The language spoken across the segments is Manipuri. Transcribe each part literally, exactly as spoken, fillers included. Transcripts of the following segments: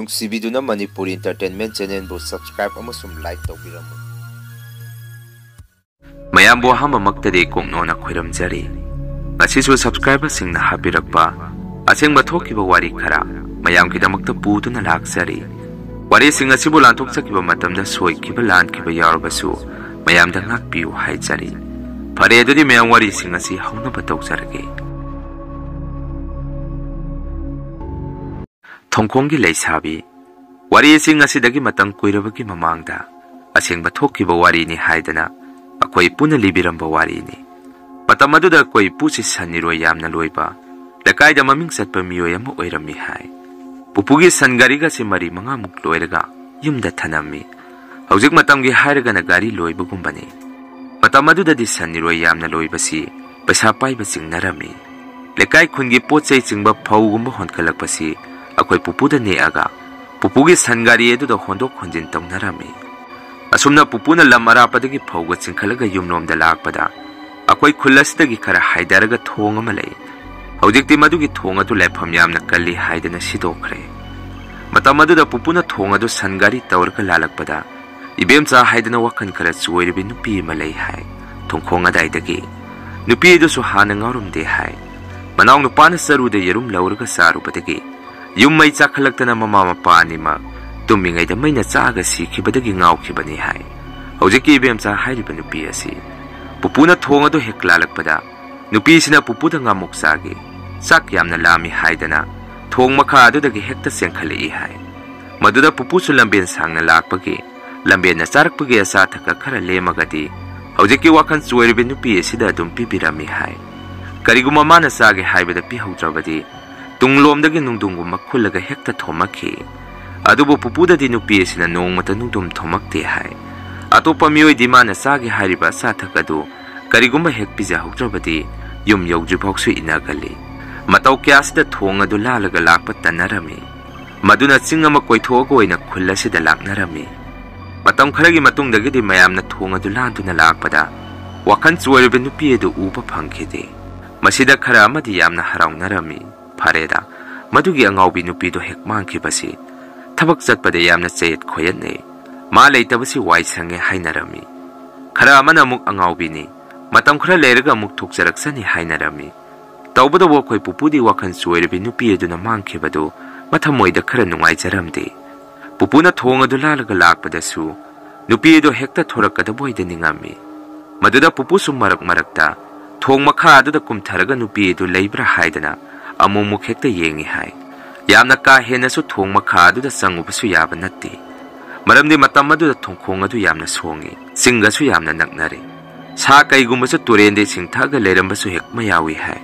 ꯅꯨꯡꯁꯤꯕꯤꯗꯨꯅ ꯃꯅꯤꯄꯨꯔ Entertainment Channelꯕꯨ subscribe ꯑꯃꯁꯨꯡ like ꯇꯧꯕꯤꯔꯝꯃꯨ꯫ ꯃꯌꯥꯝꯕꯨ ꯑꯍꯥꯟꯕꯃꯛꯇꯗꯤ ꯀꯣꯛꯅꯣꯅ ꯈꯣꯏꯔꯝꯖꯔꯤ꯫ ꯉꯁꯤꯁꯨ subscriberꯁꯤꯡꯅ ꯍꯥꯞꯄꯤꯔꯛꯄ ꯑꯁꯦꯡꯕ ꯊꯣꯛꯈꯤꯕ ꯋꯥꯔꯤ ꯈꯔ ꯃꯌꯥꯝꯒꯤꯗꯃꯛꯇ ꯄꯨꯗꯨꯅ ꯂꯥꯛꯆꯔꯤ꯫ ꯋꯥꯔꯤꯁꯤꯡ ꯑꯁꯤꯕꯨ ꯂꯥꯟꯊꯣꯛꯆꯈꯤꯕ ꯃꯇꯝꯗ ꯁꯣꯏꯈꯤꯕ ꯂꯥꯟꯈꯤꯕ ꯌꯥꯎꯔꯕꯁꯨ ꯃꯌꯥꯝꯗ ꯉꯥꯛꯄꯤꯌꯨ ꯍꯥꯏꯖꯔꯤ꯫ ꯐꯔꯦ, ꯑꯗꯨꯗꯤ ꯃꯌꯥꯝ ꯋꯥꯔꯤꯁꯤꯡ ꯑꯁꯤ ꯍꯧꯅꯕ ꯇꯧꯖꯔꯒꯦ꯫ ꯊꯣꯡꯈꯣꯡꯒꯤ ꯂꯩꯁꯥꯕꯤ꯫ ꯋꯥꯔꯤ ꯑꯁꯤ ꯉꯁꯤꯗꯒꯤ ꯃꯇꯝ ꯀꯨꯏꯔꯕꯒꯤ ꯃꯃꯥꯡꯗ ꯑꯁꯦꯡꯕ ꯊꯣꯛꯈꯤꯕ ꯋꯥꯔꯤꯅꯤ ꯍꯥꯏꯗꯅ ꯑꯩꯈꯣꯏ ꯏꯄꯨꯅ ꯂꯤꯕꯤꯔꯝꯕ ꯋꯥꯔꯤꯅꯤ꯫ ꯃꯇꯝ ꯑꯗꯨꯗ ꯑꯩꯈꯣꯏ ꯏꯄꯨꯁꯤ ꯁꯟ ꯏꯔꯣꯏ ꯌꯥꯝꯅ ꯂꯣꯏꯕ, ꯂꯩꯀꯥꯏꯗ ꯃꯃꯤꯡ ꯆꯠꯄ ꯃꯤꯑꯣꯏ ꯑꯃ ꯑꯣꯏꯔꯝꯃꯤ ꯍꯥꯏ꯫ ꯄꯨꯄꯨꯒꯤ ꯁꯟ ꯒꯥꯔꯤꯒꯁꯤ ꯃꯔꯤ ꯃꯉꯥꯃꯨꯛ ꯂꯣꯏꯔꯒ ꯌꯨꯝꯗ ꯊꯅꯝꯃꯤ꯫ ꯍꯧꯖꯤꯛ ꯃꯇꯝꯒꯤ ꯍꯥꯏꯔꯒꯅ ꯒꯥꯔꯤ ꯂꯣꯏꯕꯒꯨꯝꯕꯅꯤ꯫ ꯃꯇꯝ ꯑꯗꯨꯗꯗꯤ ꯁꯟ ꯏꯔꯣꯏ ꯌꯥꯝꯅ ꯂꯣꯏꯕꯁꯤ ꯄꯩꯁꯥ ꯄꯥꯏꯕ ꯆꯤꯡꯅꯔꯝꯃꯤ꯫ ꯂꯩꯀꯥꯏ ꯈꯨꯟꯒꯤ ꯄꯣꯠ ꯆꯩ ꯆꯤꯡꯕ ꯐꯧꯒꯨꯝꯕ ꯍꯣꯟꯀꯠꯂꯛꯄꯁꯤ ꯑꯩꯈꯣꯏ ꯄꯨꯄꯨꯗ ꯅꯦꯛꯑꯒ ꯄꯨꯄꯨꯒꯤ ꯁꯟ ꯒꯥꯔꯤ ꯑꯗꯨꯗ ꯍꯣꯟꯗꯣꯛ ꯍꯣꯟꯖꯤꯟ ꯇꯧꯅꯔꯝꯃꯤ꯫ ꯑꯁꯨꯝꯅ ꯄꯨꯄꯨꯅ ꯂꯝ ꯑꯔꯥꯞꯄꯗꯒꯤ ꯐꯧꯒ ꯆꯤꯡꯈꯠꯂꯒ ꯌꯨꯝꯂꯣꯝꯗ ꯂꯥꯛꯄꯗ ꯑꯩꯈꯣꯏ ꯈꯨꯜ ꯑꯁꯤꯗꯒꯤ ꯈꯔ ꯍꯥꯏꯊꯔꯒ ꯊꯣꯡ ꯑꯃ ꯂꯩ꯫ ꯍꯧꯖꯤꯛꯇꯤ ꯃꯗꯨꯒꯤ ꯊꯣꯡ ꯑꯗꯨ ꯂꯥꯏꯐꯝ ꯌꯥꯝꯅ ꯀꯜꯂꯤ ꯍꯥꯏꯗꯅ ꯁꯤꯗꯣꯛꯈ꯭ꯔꯦ꯫ ꯃꯇꯝ ꯑꯗꯨꯗ ꯄꯨꯄꯨꯅ ꯊꯣꯡ ꯑꯗꯨ ꯁꯟ ꯒꯥꯔꯤ ꯇꯧꯔꯒ ꯂꯥꯜꯂꯛꯄꯗ ꯏꯕꯦꯝꯆꯥ ꯍꯥꯏꯗꯅ ꯋꯥꯈꯜ ꯈꯔ ꯆꯣꯏꯔꯕꯤ ꯅꯨꯄꯤ ꯑꯃ ꯂꯩ ꯍꯥꯏ꯫ ꯊꯣꯡꯈꯣꯡ ꯑꯗꯥꯏꯗꯒꯤ ꯅꯨꯄꯤ ꯑꯗꯨꯁꯨ ꯍꯥꯟꯅ ꯉꯥꯎꯔꯝꯗꯦ ꯍꯥꯏ꯫ ꯃꯅꯥꯎ ꯅꯨꯄꯥꯅ ꯆꯔꯨꯗ ꯌꯦꯔꯨꯝ ꯂꯧꯔꯒ ꯆꯥꯔꯨꯕꯗꯒꯤ ꯌꯨꯝ ꯃꯩ ꯆꯥꯛꯈꯠꯂꯛꯇꯅ ꯃꯃꯥ ꯃꯄꯥ ꯑꯅꯤꯃꯛ ꯇꯨꯝꯃꯤꯉꯩꯗ ꯃꯩꯅ ꯆꯥꯛꯑꯒ ꯁꯤꯈꯤꯕꯗꯒꯤ ꯉꯥꯎꯈꯤꯕꯅꯤ ꯍꯥꯏ꯫ ꯍꯧꯖꯤꯛꯀꯤ ꯏꯕꯦꯝꯆꯥ ꯍꯥꯏꯔꯤꯕ ꯅꯨꯄꯤ ꯑꯁꯤ ꯄꯨꯄꯨꯅ ꯊꯣꯡ ꯑꯗꯨ ꯍꯦꯛ ꯂꯥꯜꯂꯛꯄꯗ ꯅꯨꯄꯤꯁꯤꯅ ꯄꯨꯄꯨꯗ ꯉꯥꯃꯣꯛ ꯆꯥꯒꯦ, ꯆꯥꯛ ꯌꯥꯝꯅ ꯂꯥꯝꯃꯤ ꯍꯥꯏꯗꯅ ꯊꯣꯡ ꯃꯈꯥ ꯑꯗꯨꯗꯒꯤ ꯍꯦꯛꯇ ꯆꯦꯟꯈꯠꯂꯛꯏ ꯍꯥꯏ꯫ ꯃꯗꯨꯗ ꯄꯨꯄꯨꯁꯨ ꯂꯝꯕꯦꯟ ꯁꯥꯡꯅ ꯂꯥꯛꯄꯒꯤ ꯂꯝꯕꯦꯟꯅ ꯆꯥꯔꯛꯄꯒꯤ ꯑꯆꯥ ꯑꯊꯛꯀ ꯈꯔ ꯂꯦꯝꯃꯒꯗꯤ ꯍꯧꯖꯤꯛꯀꯤ ꯋꯥꯈꯜ ꯆꯣꯏꯔꯤꯕ ꯅꯨꯄꯤ ꯑꯁꯤꯗ ꯑꯗꯨꯝ ꯄꯤꯕꯤꯔꯝꯃꯤ ꯍꯥꯏ꯫ ꯀꯔꯤꯒꯨꯝꯕ ꯃꯥꯅ ꯆꯥꯒꯦ ꯍꯥꯏꯕꯗ ꯄꯤꯍꯧꯗ꯭ꯔꯕꯗꯤ ꯇꯨꯡꯂꯣꯝꯗꯒꯤ ꯅꯨꯡꯗꯨꯝꯒꯨꯝꯕ ꯈꯨꯜꯂꯒ ꯍꯦꯛꯇ ꯊꯣꯝꯃꯛꯈꯤ꯫ ꯑꯗꯨꯕꯨ ꯄꯨꯄꯨꯗꯗꯤ ꯅꯨꯄꯤ ꯑꯁꯤꯅ ꯅꯣꯡꯃꯇ ꯅꯨꯡꯗꯨꯝ ꯊꯣꯝꯃꯛꯇꯦ ꯍꯥꯏ꯫ ꯑꯇꯣꯞꯄ ꯃꯤꯑꯣꯏꯗꯤ ꯃꯥꯅ ꯆꯥꯒꯦ ꯍꯥꯏꯔꯤꯕ ꯑꯆꯥ ꯑꯊꯛ ꯑꯗꯨ ꯀꯔꯤꯒꯨꯝꯕ ꯍꯦꯛ ꯄꯤꯖꯍꯧꯗ꯭ꯔꯕꯗꯤ ꯌꯨꯝ ꯌꯧꯗ꯭ꯔꯤꯐꯥꯎꯁꯨ ꯏꯟꯅꯒꯜꯂꯤ꯫ ꯃꯇꯧ ꯀꯌꯥꯁꯤꯗ ꯊꯣꯡ ꯑꯗꯨ ꯂꯥꯜꯂꯒ ꯂꯥꯛꯄ ꯇꯟꯅꯔꯝꯃꯤ꯫ ꯃꯗꯨꯅ ꯆꯤꯡ ꯑꯃ ꯀꯣꯏꯊꯣꯛꯑꯒ ꯑꯣꯏꯅ ꯈꯨꯜ ꯑꯁꯤꯗ ꯂꯥꯛꯅꯔꯝꯃꯤ꯫ ꯃꯇꯝ ꯈꯔꯒꯤ ꯃꯇꯨꯡꯗꯒꯤꯗꯤ ꯃꯌꯥꯝꯅ ꯊꯣꯡ ꯑꯗꯨ ꯂꯥꯟꯗꯨꯅ ꯂꯥꯛꯄꯗ ꯋꯥꯈꯜ ꯆꯣꯏꯔꯕ ꯅꯨꯄꯤ ꯑꯗꯨ ꯎꯕ ꯐꯪꯈꯤꯗꯦ꯫ ꯃꯁꯤꯗ ꯈꯔ ꯑꯃꯗꯤ ꯌꯥꯝꯅ ꯍꯔꯥꯎꯅꯔꯝꯃꯤ꯫ ꯐꯔꯦꯗ, ꯃꯗꯨꯒꯤ ꯑꯉꯥꯎꯕꯤ ꯅꯨꯄꯤꯗꯨ ꯍꯦꯛ ꯃꯥꯡꯈꯤꯕꯁꯤ ꯊꯕꯛ ꯆꯠꯄꯗ ꯌꯥꯝꯅ ꯆꯌꯦꯠ ꯈꯣꯏꯌꯦꯠꯅꯩ꯫ ꯃꯥ ꯂꯩꯇꯕꯁꯤ ꯋꯥꯏ ꯁꯪꯉꯦ ꯍꯥꯏꯅꯔꯝꯃꯤ꯫ ꯈꯔ ꯑꯃꯅ ꯑꯃꯨꯛ ꯑꯉꯥꯎꯕꯤꯅꯤ, ꯃꯇꯝ ꯈꯔ ꯂꯩꯔꯒ ꯑꯃꯨꯛ ꯊꯣꯛꯆꯔꯛꯁꯅꯤ ꯍꯥꯏꯅꯔꯝꯃꯤ꯫ ꯇꯧꯕꯇꯕꯨ ꯑꯩꯈꯣꯏ ꯄꯨꯄꯨꯗꯤ ꯋꯥꯈꯜ ꯆꯣꯏꯔꯕꯤ ꯅꯨꯄꯤ ꯑꯗꯨꯅ ꯃꯥꯡꯈꯤꯕꯗꯨ ꯃꯊꯃꯣꯏꯗ ꯈꯔ ꯅꯨꯡꯉꯥꯏꯖꯔꯝꯗꯦ꯫ ꯄꯨꯄꯨꯅ ꯊꯣꯡ ꯑꯗꯨ ꯂꯥꯜꯂꯒ ꯂꯥꯛꯄꯗꯁꯨ ꯅꯨꯄꯤ ꯑꯗꯨ ꯍꯦꯛꯇ ꯊꯣꯔꯛꯀꯗꯕꯣꯏꯗ ꯅꯤꯡꯉꯝꯃꯤ꯫ ꯃꯗꯨꯗ ꯄꯨꯄꯨꯁꯨ ꯃꯔꯛ ꯃꯔꯛꯇ ꯊꯣꯡ ꯃꯈꯥ ꯑꯗꯨꯗ ꯀꯨꯝꯊꯔꯒ ꯅꯨꯄꯤ ꯑꯗꯨ ꯂꯩꯕ꯭ꯔꯥ ꯍꯥꯏꯗꯅ ꯑꯃꯨꯛ ꯑꯃꯨꯛ ꯍꯦꯛꯇ ꯌꯦꯡꯉꯤ ꯍꯥꯏ꯫ ꯌꯥꯝꯅ ꯀꯥ ꯍꯦꯟꯅꯁꯨ ꯊꯣꯡ ꯃꯈꯥ ꯑꯗꯨꯗ ꯆꯪꯉꯨꯕꯁꯨ ꯌꯥꯕ ꯅꯠꯇꯦ꯫ ꯃꯔꯝꯗꯤ ꯃꯇꯝ ꯑꯗꯨꯗ ꯊꯣꯡꯈꯣꯡ ꯑꯗꯨ ꯌꯥꯝꯅ ꯁꯣꯡꯉꯤ, ꯆꯤꯡꯒꯁꯨ ꯌꯥꯝꯅ ꯅꯛꯅꯔꯦ꯫ ꯁꯥ ꯀꯩꯒꯨꯝꯕꯁꯨ ꯇꯨꯔꯦꯟꯗ ꯏꯁꯤꯡ ꯊꯛꯑꯒ ꯂꯩꯔꯝꯕꯁꯨ ꯍꯦꯛ ꯃꯌꯥꯎꯏ ꯍꯥꯏ꯫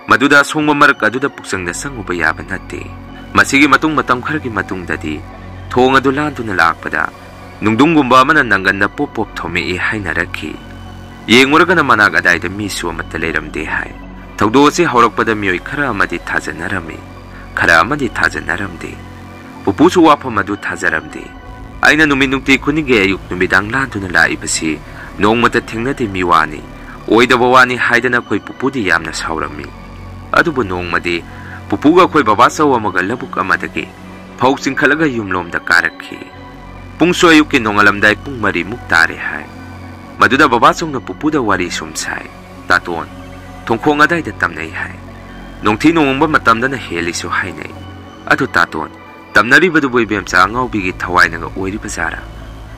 ꯃꯗꯨꯗ ꯑꯁꯣꯡꯕ ꯃꯔꯛ ꯑꯗꯨꯗ ꯄꯨꯛꯆꯪꯗ ꯆꯪꯉꯨꯕ ꯌꯥꯕ ꯅꯠꯇꯦ꯫ ꯃꯁꯤꯒꯤ ꯃꯇꯨꯡ ꯃꯇꯝ ꯈꯔꯒꯤ ꯃꯇꯨꯡꯗꯗꯤ ꯊꯣꯡ ꯑꯗꯨ ꯂꯥꯟꯗꯨꯅ ꯂꯥꯛꯄꯗ ꯅꯨꯡꯗꯨꯡꯒꯨꯝꯕ ꯑꯃꯅ ꯅꯪꯒꯟꯗ ꯄꯣꯞ ꯄꯣꯞ ꯊꯣꯝꯃꯛꯏ ꯍꯥꯏꯅꯔꯛꯈꯤ꯫ ꯌꯦꯡꯉꯨꯔꯒꯅ ꯃꯅꯥꯛ ꯑꯗꯥꯏꯗ ꯃꯤꯁꯨ ꯑꯃꯠꯇ ꯂꯩꯔꯝꯗꯦ ꯍꯥꯏ꯫ ꯊꯧꯗꯣꯛ ꯑꯁꯤ ꯍꯧꯔꯛꯄꯗ ꯃꯤꯑꯣꯏ ꯈꯔ ꯑꯃꯗꯤ ꯊꯥꯖꯅꯔꯝꯃꯤ, ꯈꯔ ꯑꯃꯗꯤ ꯊꯥꯖꯅꯔꯝꯗꯦ꯫ ꯄꯨꯄꯨꯁꯨ ꯋꯥꯐꯝ ꯑꯗꯨ ꯊꯥꯖꯔꯝꯗꯦ꯫ "ꯑꯩꯅ ꯅꯨꯃꯤꯠ ꯅꯨꯡꯇꯤ ꯈꯨꯗꯤꯡꯒꯤ ꯑꯌꯨꯛ ꯅꯨꯃꯤꯗꯥꯡ ꯂꯥꯟꯗꯨꯅ ꯂꯥꯛꯏꯕꯁꯤ ꯅꯣꯡꯃꯇ ꯊꯦꯡꯅꯗꯦ, ꯃꯤꯋꯥꯅꯤ, ꯑꯣꯏꯗꯕ ꯋꯥꯅꯤ" ꯍꯥꯏꯗꯅ ꯑꯩꯈꯣꯏ ꯄꯨꯄꯨꯗꯤ ꯌꯥꯝꯅ ꯁꯥꯎꯔꯝꯃꯤ꯫ ꯑꯗꯨꯕꯨ ꯅꯣꯡꯃꯗꯤ ꯄꯨꯄꯨꯒ ꯑꯩꯈꯣꯏ ꯕꯕꯥꯆꯧ ꯑꯃꯒ ꯂꯧꯕꯨꯛ ꯑꯃꯗꯒꯤ ꯐꯧ ꯆꯤꯡꯈꯠꯂꯒ ꯌꯨꯝꯂꯣꯝꯗ ꯀꯥꯔꯛꯈꯤ꯫ ꯄꯨꯡꯁꯨ ꯑꯌꯨꯛꯀꯤ ꯅꯣꯡꯉꯥꯜꯂꯝꯗꯥꯏ ꯄꯨꯡ ꯃꯔꯤꯃꯨꯛ ꯇꯥꯔꯦ ꯍꯥꯏ꯫ ꯃꯗꯨꯗ ꯕꯕꯥꯆꯧꯅ ꯄꯨꯄꯨꯗ ꯋꯥꯔꯤ ꯁꯨꯝ ꯁꯥꯏ꯫ "ꯇꯥꯇꯣꯟ, ꯊꯣꯡꯈꯣꯡ ꯑꯗꯥꯏꯗ ꯇꯝꯅꯩ ꯍꯥꯏ꯫ ꯅꯣꯡꯊꯤ ꯅꯣꯡꯃꯪꯕ ꯃꯇꯝꯗꯅ ꯍꯦꯜꯂꯤꯁꯨ ꯍꯥꯏꯅꯩ꯫ ꯑꯗꯨ ꯇꯥꯇꯣꯟ, ꯇꯝꯅꯔꯤꯕꯗꯨꯕꯨ ꯏꯕꯦꯝꯆꯥ ꯑꯉꯥꯎꯕꯤꯒꯤ ꯊꯋꯥꯏꯅꯒ ꯑꯣꯏꯔꯤꯕ ꯖꯥꯔꯥ?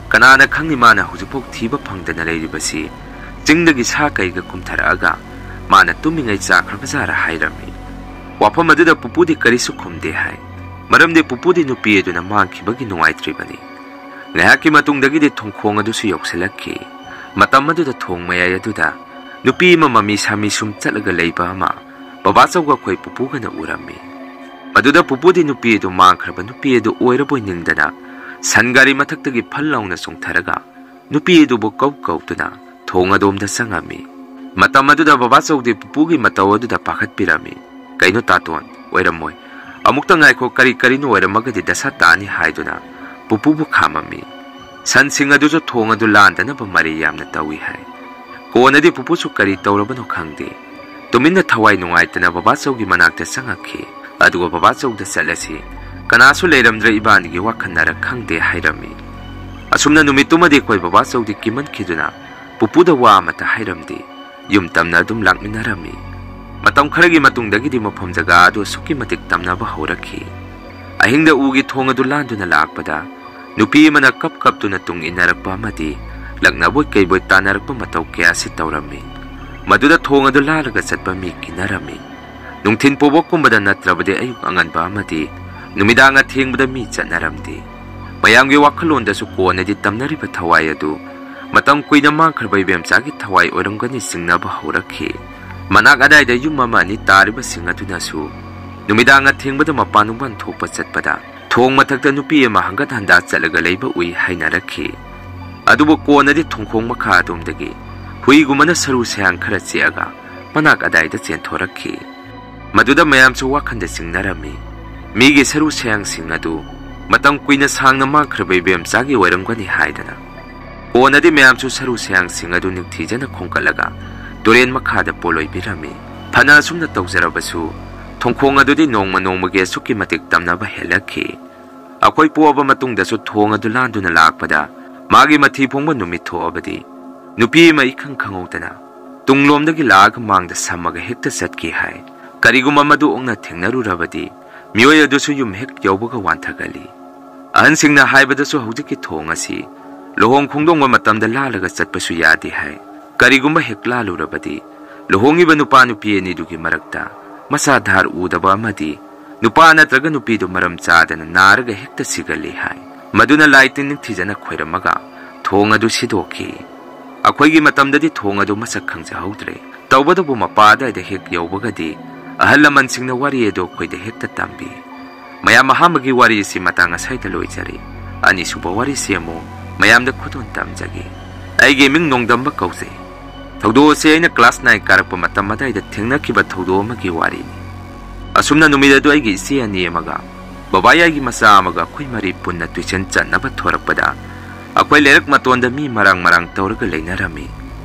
ꯀꯅꯥꯅ ꯈꯪꯅꯤ ꯃꯥꯅ ꯍꯧꯖꯤꯛꯐꯥꯎ ꯊꯤꯕ ꯐꯪꯗꯅ ꯂꯩꯔꯤꯕꯁꯤ ꯆꯤꯡꯗꯒꯤ ꯁꯥ ꯀꯩꯒ ꯀꯨꯝꯊꯔꯛꯑꯒ ꯃꯥꯅ ꯇꯨꯝꯃꯤꯉꯩ ꯆꯥꯈ꯭ꯔꯕ ꯖꯥꯔꯥ?" ꯍꯥꯏꯔꯝꯃꯤ꯫ ꯋꯥꯐꯝ ꯑꯗꯨꯗ ꯄꯨꯄꯨꯗꯤ ꯀꯔꯤꯁꯨ ꯈꯨꯝꯗꯦ ꯍꯥꯏ꯫ ꯃꯔꯝꯗꯤ ꯄꯨꯄꯨꯗꯤ ꯅꯨꯄꯤ ꯑꯗꯨꯅ ꯃꯥꯡꯈꯤꯕꯒꯤ ꯅꯨꯡꯉꯥꯏꯇ꯭ꯔꯤꯕꯅꯤ꯫ ꯉꯥꯏꯍꯥꯛꯀꯤ ꯃꯇꯨꯡꯗꯒꯤꯗꯤ ꯊꯣꯡꯈꯣꯡ ꯑꯗꯨꯁꯨ ꯌꯧꯁꯤꯜꯂꯛꯈꯤ꯫ ꯃꯇꯝ ꯑꯗꯨꯗ ꯊꯣꯡ ꯃꯌꯥꯏ ꯑꯗꯨꯗ ꯅꯨꯄꯤ ꯑꯃ ꯃꯃꯤ ꯁꯥꯃꯤ ꯁꯨꯝ ꯆꯠꯂꯒ ꯂꯩꯕ ꯑꯃ ꯕꯕꯥꯆꯧꯒ ꯑꯩꯈꯣꯏ ꯄꯨꯄꯨꯒꯅ ꯎꯔꯝꯃꯤ꯫ ꯃꯗꯨꯗ ꯄꯨꯄꯨꯗꯤ ꯅꯨꯄꯤ ꯑꯗꯨ ꯃꯥꯡꯈ꯭ꯔꯕ ꯅꯨꯄꯤ ꯑꯗꯨ ꯑꯣꯏꯔꯕꯣꯏ ꯅꯤꯡꯗꯅ ꯁꯟ ꯒꯥꯔꯤ ꯃꯊꯛꯇꯒꯤ ꯐꯜ ꯂꯥꯎꯅ ꯆꯣꯡꯊꯔꯒ ꯅꯨꯄꯤ ꯑꯗꯨꯕꯨ ꯀꯧ ꯀꯧꯗꯨꯅ ꯊꯣꯡ ꯑꯗꯣꯝꯗ ꯆꯪꯉꯝꯃꯤ꯫ ꯃꯇꯝ ꯑꯗꯨꯗ ꯕꯕꯥꯆꯧꯗꯤ ꯄꯨꯄꯨꯒꯤ ꯃꯇꯧ ꯑꯗꯨꯗ ꯄꯥꯈꯠꯄꯤꯔꯝꯃꯤ꯫ "ꯀꯩꯅꯣ ꯇꯥꯇꯣꯟ, ꯑꯣꯏꯔꯝꯃꯣꯏ꯫ ꯑꯃꯨꯛꯇ ꯉꯥꯏꯈꯣ, ꯀꯔꯤ ꯀꯔꯤꯅꯣ ꯑꯣꯏꯔꯝꯃꯒꯗꯤ ꯗꯁꯥ ꯇꯥꯅꯤ" ꯍꯥꯏꯗꯨꯅ ꯄꯨꯄꯨꯕꯨ ꯈꯥꯝꯃꯝꯃꯤ꯫ ꯁꯟꯁꯤꯡ ꯑꯗꯨꯁꯨ ꯊꯣꯡ ꯑꯗꯨ ꯂꯥꯟꯗꯅꯕ ꯃꯔꯩ ꯌꯥꯝꯅ ꯇꯧꯏ ꯍꯥꯏ꯫ ꯀꯣꯟꯅꯗꯤ ꯄꯨꯄꯨꯁꯨ ꯀꯔꯤ ꯇꯧꯔꯕꯅꯣ ꯈꯪꯗꯦ, ꯇꯨꯃꯤꯟꯅ ꯊꯋꯥꯏ ꯅꯨꯡꯉꯥꯏꯇꯅ ꯕꯕꯥꯆꯧꯒꯤ ꯃꯅꯥꯛꯇ ꯆꯪꯉꯛꯈꯤ꯫ ꯑꯗꯨꯒ ꯕꯕꯥꯆꯧꯗ ꯆꯠꯂꯁꯤ, ꯀꯅꯥꯁꯨ ꯂꯩꯔꯝꯗ꯭ꯔꯦ, ꯏꯕꯥꯅꯤꯒꯤ ꯋꯥꯈꯜꯅꯔ ꯈꯪꯗꯦ ꯍꯥꯏꯔꯝꯃꯤ꯫ ꯑꯁꯨꯝꯅ ꯅꯨꯃꯤꯠꯇꯨꯃꯗꯤ ꯑꯩꯈꯣꯏ ꯕꯕꯥꯆꯧꯗꯤ ꯀꯤꯃꯟꯈꯤꯗꯨꯅ ꯄꯨꯄꯨꯗ ꯋꯥ ꯑꯃꯠꯇ ꯍꯥꯏꯔꯝꯗꯦ꯫ ꯌꯨꯝ ꯇꯝꯅ ꯑꯗꯨꯝ ꯂꯥꯛꯃꯤꯟꯅꯔꯝꯃꯤ꯫ ꯃꯇꯝ ꯈꯔꯒꯤ ꯃꯇꯨꯡꯗꯒꯤꯗꯤ ꯃꯐꯝ ꯖꯒꯥ ꯑꯗꯨ ꯑꯁꯨꯛꯀꯤ ꯃꯇꯤꯛ ꯇꯝꯅꯕ ꯍꯧꯔꯛꯈꯤ꯫ ꯑꯍꯤꯡꯗ ꯎꯒꯤ ꯊꯣꯡ ꯑꯗꯨ ꯂꯥꯟꯗꯨꯅ ꯂꯥꯛꯄꯗ ꯅꯨꯄꯤ ꯑꯃꯅ ꯀꯞ ꯀꯞꯇꯨꯅ ꯇꯨꯡ ꯏꯟꯅꯔꯛꯄ ꯑꯃꯗꯤ ꯂꯛꯅꯕꯣꯏ ꯀꯩꯕꯣꯏ ꯇꯥꯟꯅꯔꯛꯄ ꯃꯇꯧ ꯀꯌꯥꯁꯤ ꯇꯧꯔꯝꯃꯤ꯫ ꯃꯗꯨꯗ ꯊꯣꯡ ꯑꯗꯨ ꯂꯥꯜꯂꯒ ꯆꯠꯄ ꯃꯤ ꯀꯤꯅꯔꯝꯃꯤ꯫ ꯅꯨꯡꯊꯤꯟ ꯄꯣꯕꯣꯛꯀꯨꯝꯕꯗ ꯅꯠꯇ꯭ꯔꯕꯗꯤ ꯑꯌꯨꯛ ꯑꯉꯟꯕ ꯑꯃꯗꯤ ꯅꯨꯃꯤꯗꯥꯡ ꯑꯊꯦꯡꯕꯗ ꯃꯤ ꯆꯠꯅꯔꯝꯗꯦ꯫ ꯃꯌꯥꯝꯒꯤ ꯋꯥꯈꯜꯂꯣꯟꯗꯁꯨ ꯀꯣꯟꯅꯗꯤ ꯇꯝꯅꯔꯤꯕ ꯊꯋꯥꯏ ꯑꯗꯨ ꯃꯇꯝ ꯀꯨꯏꯅ ꯃꯥꯡꯈ꯭ꯔꯕ ꯏꯕꯦꯝꯆꯥꯒꯤ ꯊꯋꯥꯏ ꯑꯣꯏꯔꯝꯒꯅꯤ ꯆꯤꯡꯅꯕ ꯍꯧꯔꯛꯈꯤ꯫ ꯃꯅꯥꯛ ꯑꯗꯥꯏꯗ ꯌꯨꯝ ꯑꯃ ꯑꯅꯤ ꯇꯥꯔꯤꯕꯁꯤꯡ ꯑꯗꯨꯅꯁꯨ ꯅꯨꯃꯤꯗꯥꯡ ꯑꯊꯦꯡꯕꯗ ꯃꯄꯥꯟ ꯅꯨꯡꯄꯥꯟ ꯊꯣꯛꯄ ꯆꯠꯄꯗ ꯊꯣꯡ ꯃꯊꯛꯇ ꯅꯨꯄꯤ ꯑꯃ ꯍꯪꯒꯠ ꯍꯟꯗꯥ ꯆꯠꯂꯒ ꯂꯩꯕ ꯎꯏ ꯍꯥꯏꯅꯔꯛꯈꯤ꯫ ꯑꯗꯨꯕꯨ ꯀꯣꯟꯅꯗꯤ ꯊꯣꯡꯈꯣꯡ ꯃꯈꯥ ꯑꯗꯣꯝꯗꯒꯤ ꯍꯨꯏꯒꯨꯝꯕꯅ ꯁꯔꯨ ꯁꯌꯥꯡ ꯈꯔ ꯆꯤꯛꯑꯒ ꯃꯅꯥꯛ ꯑꯗꯥꯏꯗ ꯆꯦꯟꯊꯣꯔꯛꯈꯤ꯫ ꯃꯗꯨꯗ ꯃꯌꯥꯝꯁꯨ ꯋꯥꯈꯟꯗ ꯆꯤꯡꯅꯔꯝꯃꯤ꯫ ꯃꯤꯒꯤ ꯁꯔꯨ ꯁꯌꯥꯡꯁꯤꯡ ꯑꯗꯨ ꯃꯇꯝ ꯀꯨꯏꯅ ꯁꯥꯡꯅ ꯃꯥꯡꯈ꯭ꯔꯕ ꯏꯕꯦꯝꯆꯥꯒꯤ ꯑꯣꯏꯔꯝꯒꯅꯤ ꯍꯥꯏꯗꯅ꯫ ꯀꯣꯟꯅꯗꯤ ꯃꯌꯥꯝꯁꯨ ꯁꯔꯨ ꯁꯌꯥꯡꯁꯤꯡ ꯑꯗꯨ ꯅꯤꯡꯊꯤꯖꯅ ꯈꯣꯝꯒꯠꯂꯒ ꯇꯨꯔꯦꯟ ꯃꯈꯥꯗ ꯄꯣꯂꯣꯏꯕꯤꯔꯝꯃꯤ꯫ ꯐꯅ ꯑꯁꯨꯝꯅ ꯇꯧꯖꯔꯕꯁꯨ, ꯊꯣꯡꯈꯣꯡ ꯑꯗꯨꯗꯤ ꯅꯣꯡꯃ ꯅꯣꯡꯃꯒꯤ ꯑꯁꯨꯛꯀꯤ ꯃꯇꯤꯛ ꯇꯝꯅꯕ ꯍꯦꯜꯂꯛꯈꯤ꯫ ꯑꯩꯈꯣꯏ ꯄꯣꯛꯑꯕ ꯃꯇꯨꯡꯗꯁꯨ ꯊꯣꯡ ꯑꯗꯨ ꯂꯥꯟꯗꯨꯅ ꯂꯥꯛꯄꯗ ꯃꯥꯒꯤ ꯃꯊꯤ ꯐꯣꯡꯕ ꯅꯨꯃꯤꯠ ꯊꯣꯛꯑꯕꯗꯤ ꯅꯨꯄꯤ ꯑꯃ ꯏꯈꯪ ꯈꯪꯍꯧꯗꯅ ꯇꯨꯡꯂꯣꯝꯗꯒꯤ ꯂꯥꯛꯑꯒ ꯃꯥꯡꯗ ꯁꯝꯃꯒ ꯍꯦꯛꯇ ꯆꯠꯈꯤ ꯍꯥꯏ꯫ ꯀꯔꯤꯒꯨꯝꯕ ꯃꯗꯨ ꯑꯣꯛꯅ ꯊꯦꯡꯅꯔꯨꯔꯕꯗꯤ ꯃꯤꯑꯣꯏ ꯑꯗꯨꯁꯨ ꯌꯨꯝ ꯍꯦꯛ ꯌꯧꯕꯒ ꯋꯥꯟꯊꯒꯜꯂꯤ꯫ ꯑꯍꯟꯁꯤꯡꯅ ꯍꯥꯏꯕꯗꯁꯨ ꯍꯧꯖꯤꯛꯀꯤ ꯊꯣꯡ ꯑꯁꯤ ꯂꯨꯍꯣꯡ ꯈꯣꯡꯗꯣꯡꯕ ꯃꯇꯝꯗ ꯂꯥꯜꯂꯒ ꯆꯠꯄꯁꯨ ꯌꯥꯗꯦ ꯍꯥꯏ꯫ ꯀꯔꯤꯒꯨꯝꯕ ꯍꯦꯛ ꯂꯥꯜꯂꯨꯔꯕꯗꯤ ꯂꯨꯍꯣꯡꯉꯤꯕ ꯅꯨꯄꯥ ꯅꯨꯄꯤ ꯑꯅꯤꯗꯨꯒꯤ ꯃꯔꯛꯇ ꯃꯁꯥ ꯙꯥꯔ ꯎꯗꯕ ꯑꯃꯗꯤ ꯅꯨꯄꯥ ꯅꯠꯇ꯭ꯔꯒ ꯅꯨꯄꯤꯗꯨ ꯃꯔꯝ ꯆꯥꯗꯅ ꯅꯥꯔꯒ ꯍꯦꯛꯇ ꯁꯤꯒꯜꯂꯤ ꯍꯥꯏ꯫ ꯃꯗꯨꯅ ꯂꯥꯏ ꯇꯤꯟ ꯅꯤꯡꯊꯤꯖꯅ ꯈꯣꯏꯔꯝꯃꯒ ꯊꯣꯡ ꯑꯗꯨ ꯁꯤꯗꯣꯛꯈꯤ꯫ ꯑꯩꯈꯣꯏꯒꯤ ꯃꯇꯝꯗꯗꯤ ꯊꯣꯡ ꯑꯗꯨ ꯃꯁꯛ ꯈꯪꯖꯍꯧꯗ꯭ꯔꯦ꯫ ꯇꯧꯕꯇꯕꯨ ꯃꯄꯥ ꯑꯗꯥꯏꯗ ꯍꯦꯛ ꯌꯧꯕꯒꯗꯤ ꯑꯍꯜ ꯂꯃꯟꯁꯤꯡꯅ ꯋꯥꯔꯤ ꯑꯗꯨ ꯑꯩꯈꯣꯏꯗ ꯍꯦꯛꯇ ꯇꯝꯕꯤ꯫ ꯃꯌꯥꯝ, ꯑꯍꯥꯟꯕꯒꯤ ꯋꯥꯔꯤ ꯑꯁꯤ ꯃꯇꯥꯡ ꯑꯁꯥꯏꯗ ꯂꯣꯏꯖꯔꯦ꯫ ꯑꯅꯤꯁꯨꯕ ꯋꯥꯔꯤꯁꯤ ꯑꯃꯨꯛ ꯃꯌꯥꯝꯗ ꯈꯨꯗꯣꯜ ꯇꯝꯖꯒꯦ꯫ ꯑꯩꯒꯤ ꯃꯤꯡ ꯅꯣꯡꯗꯝꯕ ꯀꯧꯖꯩ꯫ ꯊꯧꯗꯣꯛ ꯑꯁꯤ ꯑꯩꯅ class nine ꯀꯥꯔꯛꯄ ꯃꯇꯝ ꯑꯗꯥꯏꯗ ꯊꯦꯡꯅꯈꯤꯕ ꯊꯧꯗꯣꯛ ꯑꯃꯒꯤ ꯋꯥꯔꯤꯅꯤ꯫ ꯑꯁꯨꯝꯅ ꯅꯨꯃꯤꯠ ꯑꯗꯨ ꯑꯩꯒꯤ ꯏꯆꯦ ꯑꯅꯤ ꯑꯃꯒ ꯕꯕꯥ ꯌꯥꯏꯒꯤ ꯃꯆꯥ ꯑꯃꯒ ꯑꯩꯈꯣꯏ ꯃꯔꯤ ꯄꯨꯟꯅ tuition ꯆꯠꯅꯕ ꯊꯣꯔꯛꯄꯗ ꯑꯩꯈꯣꯏ ꯂꯩꯔꯛ ꯃꯇꯣꯟꯗ ꯃꯤ ꯃꯔꯥꯡ ꯃꯔꯥꯡ ꯇꯧꯔꯒ ꯂꯩꯅꯔꯝꯃꯤ꯫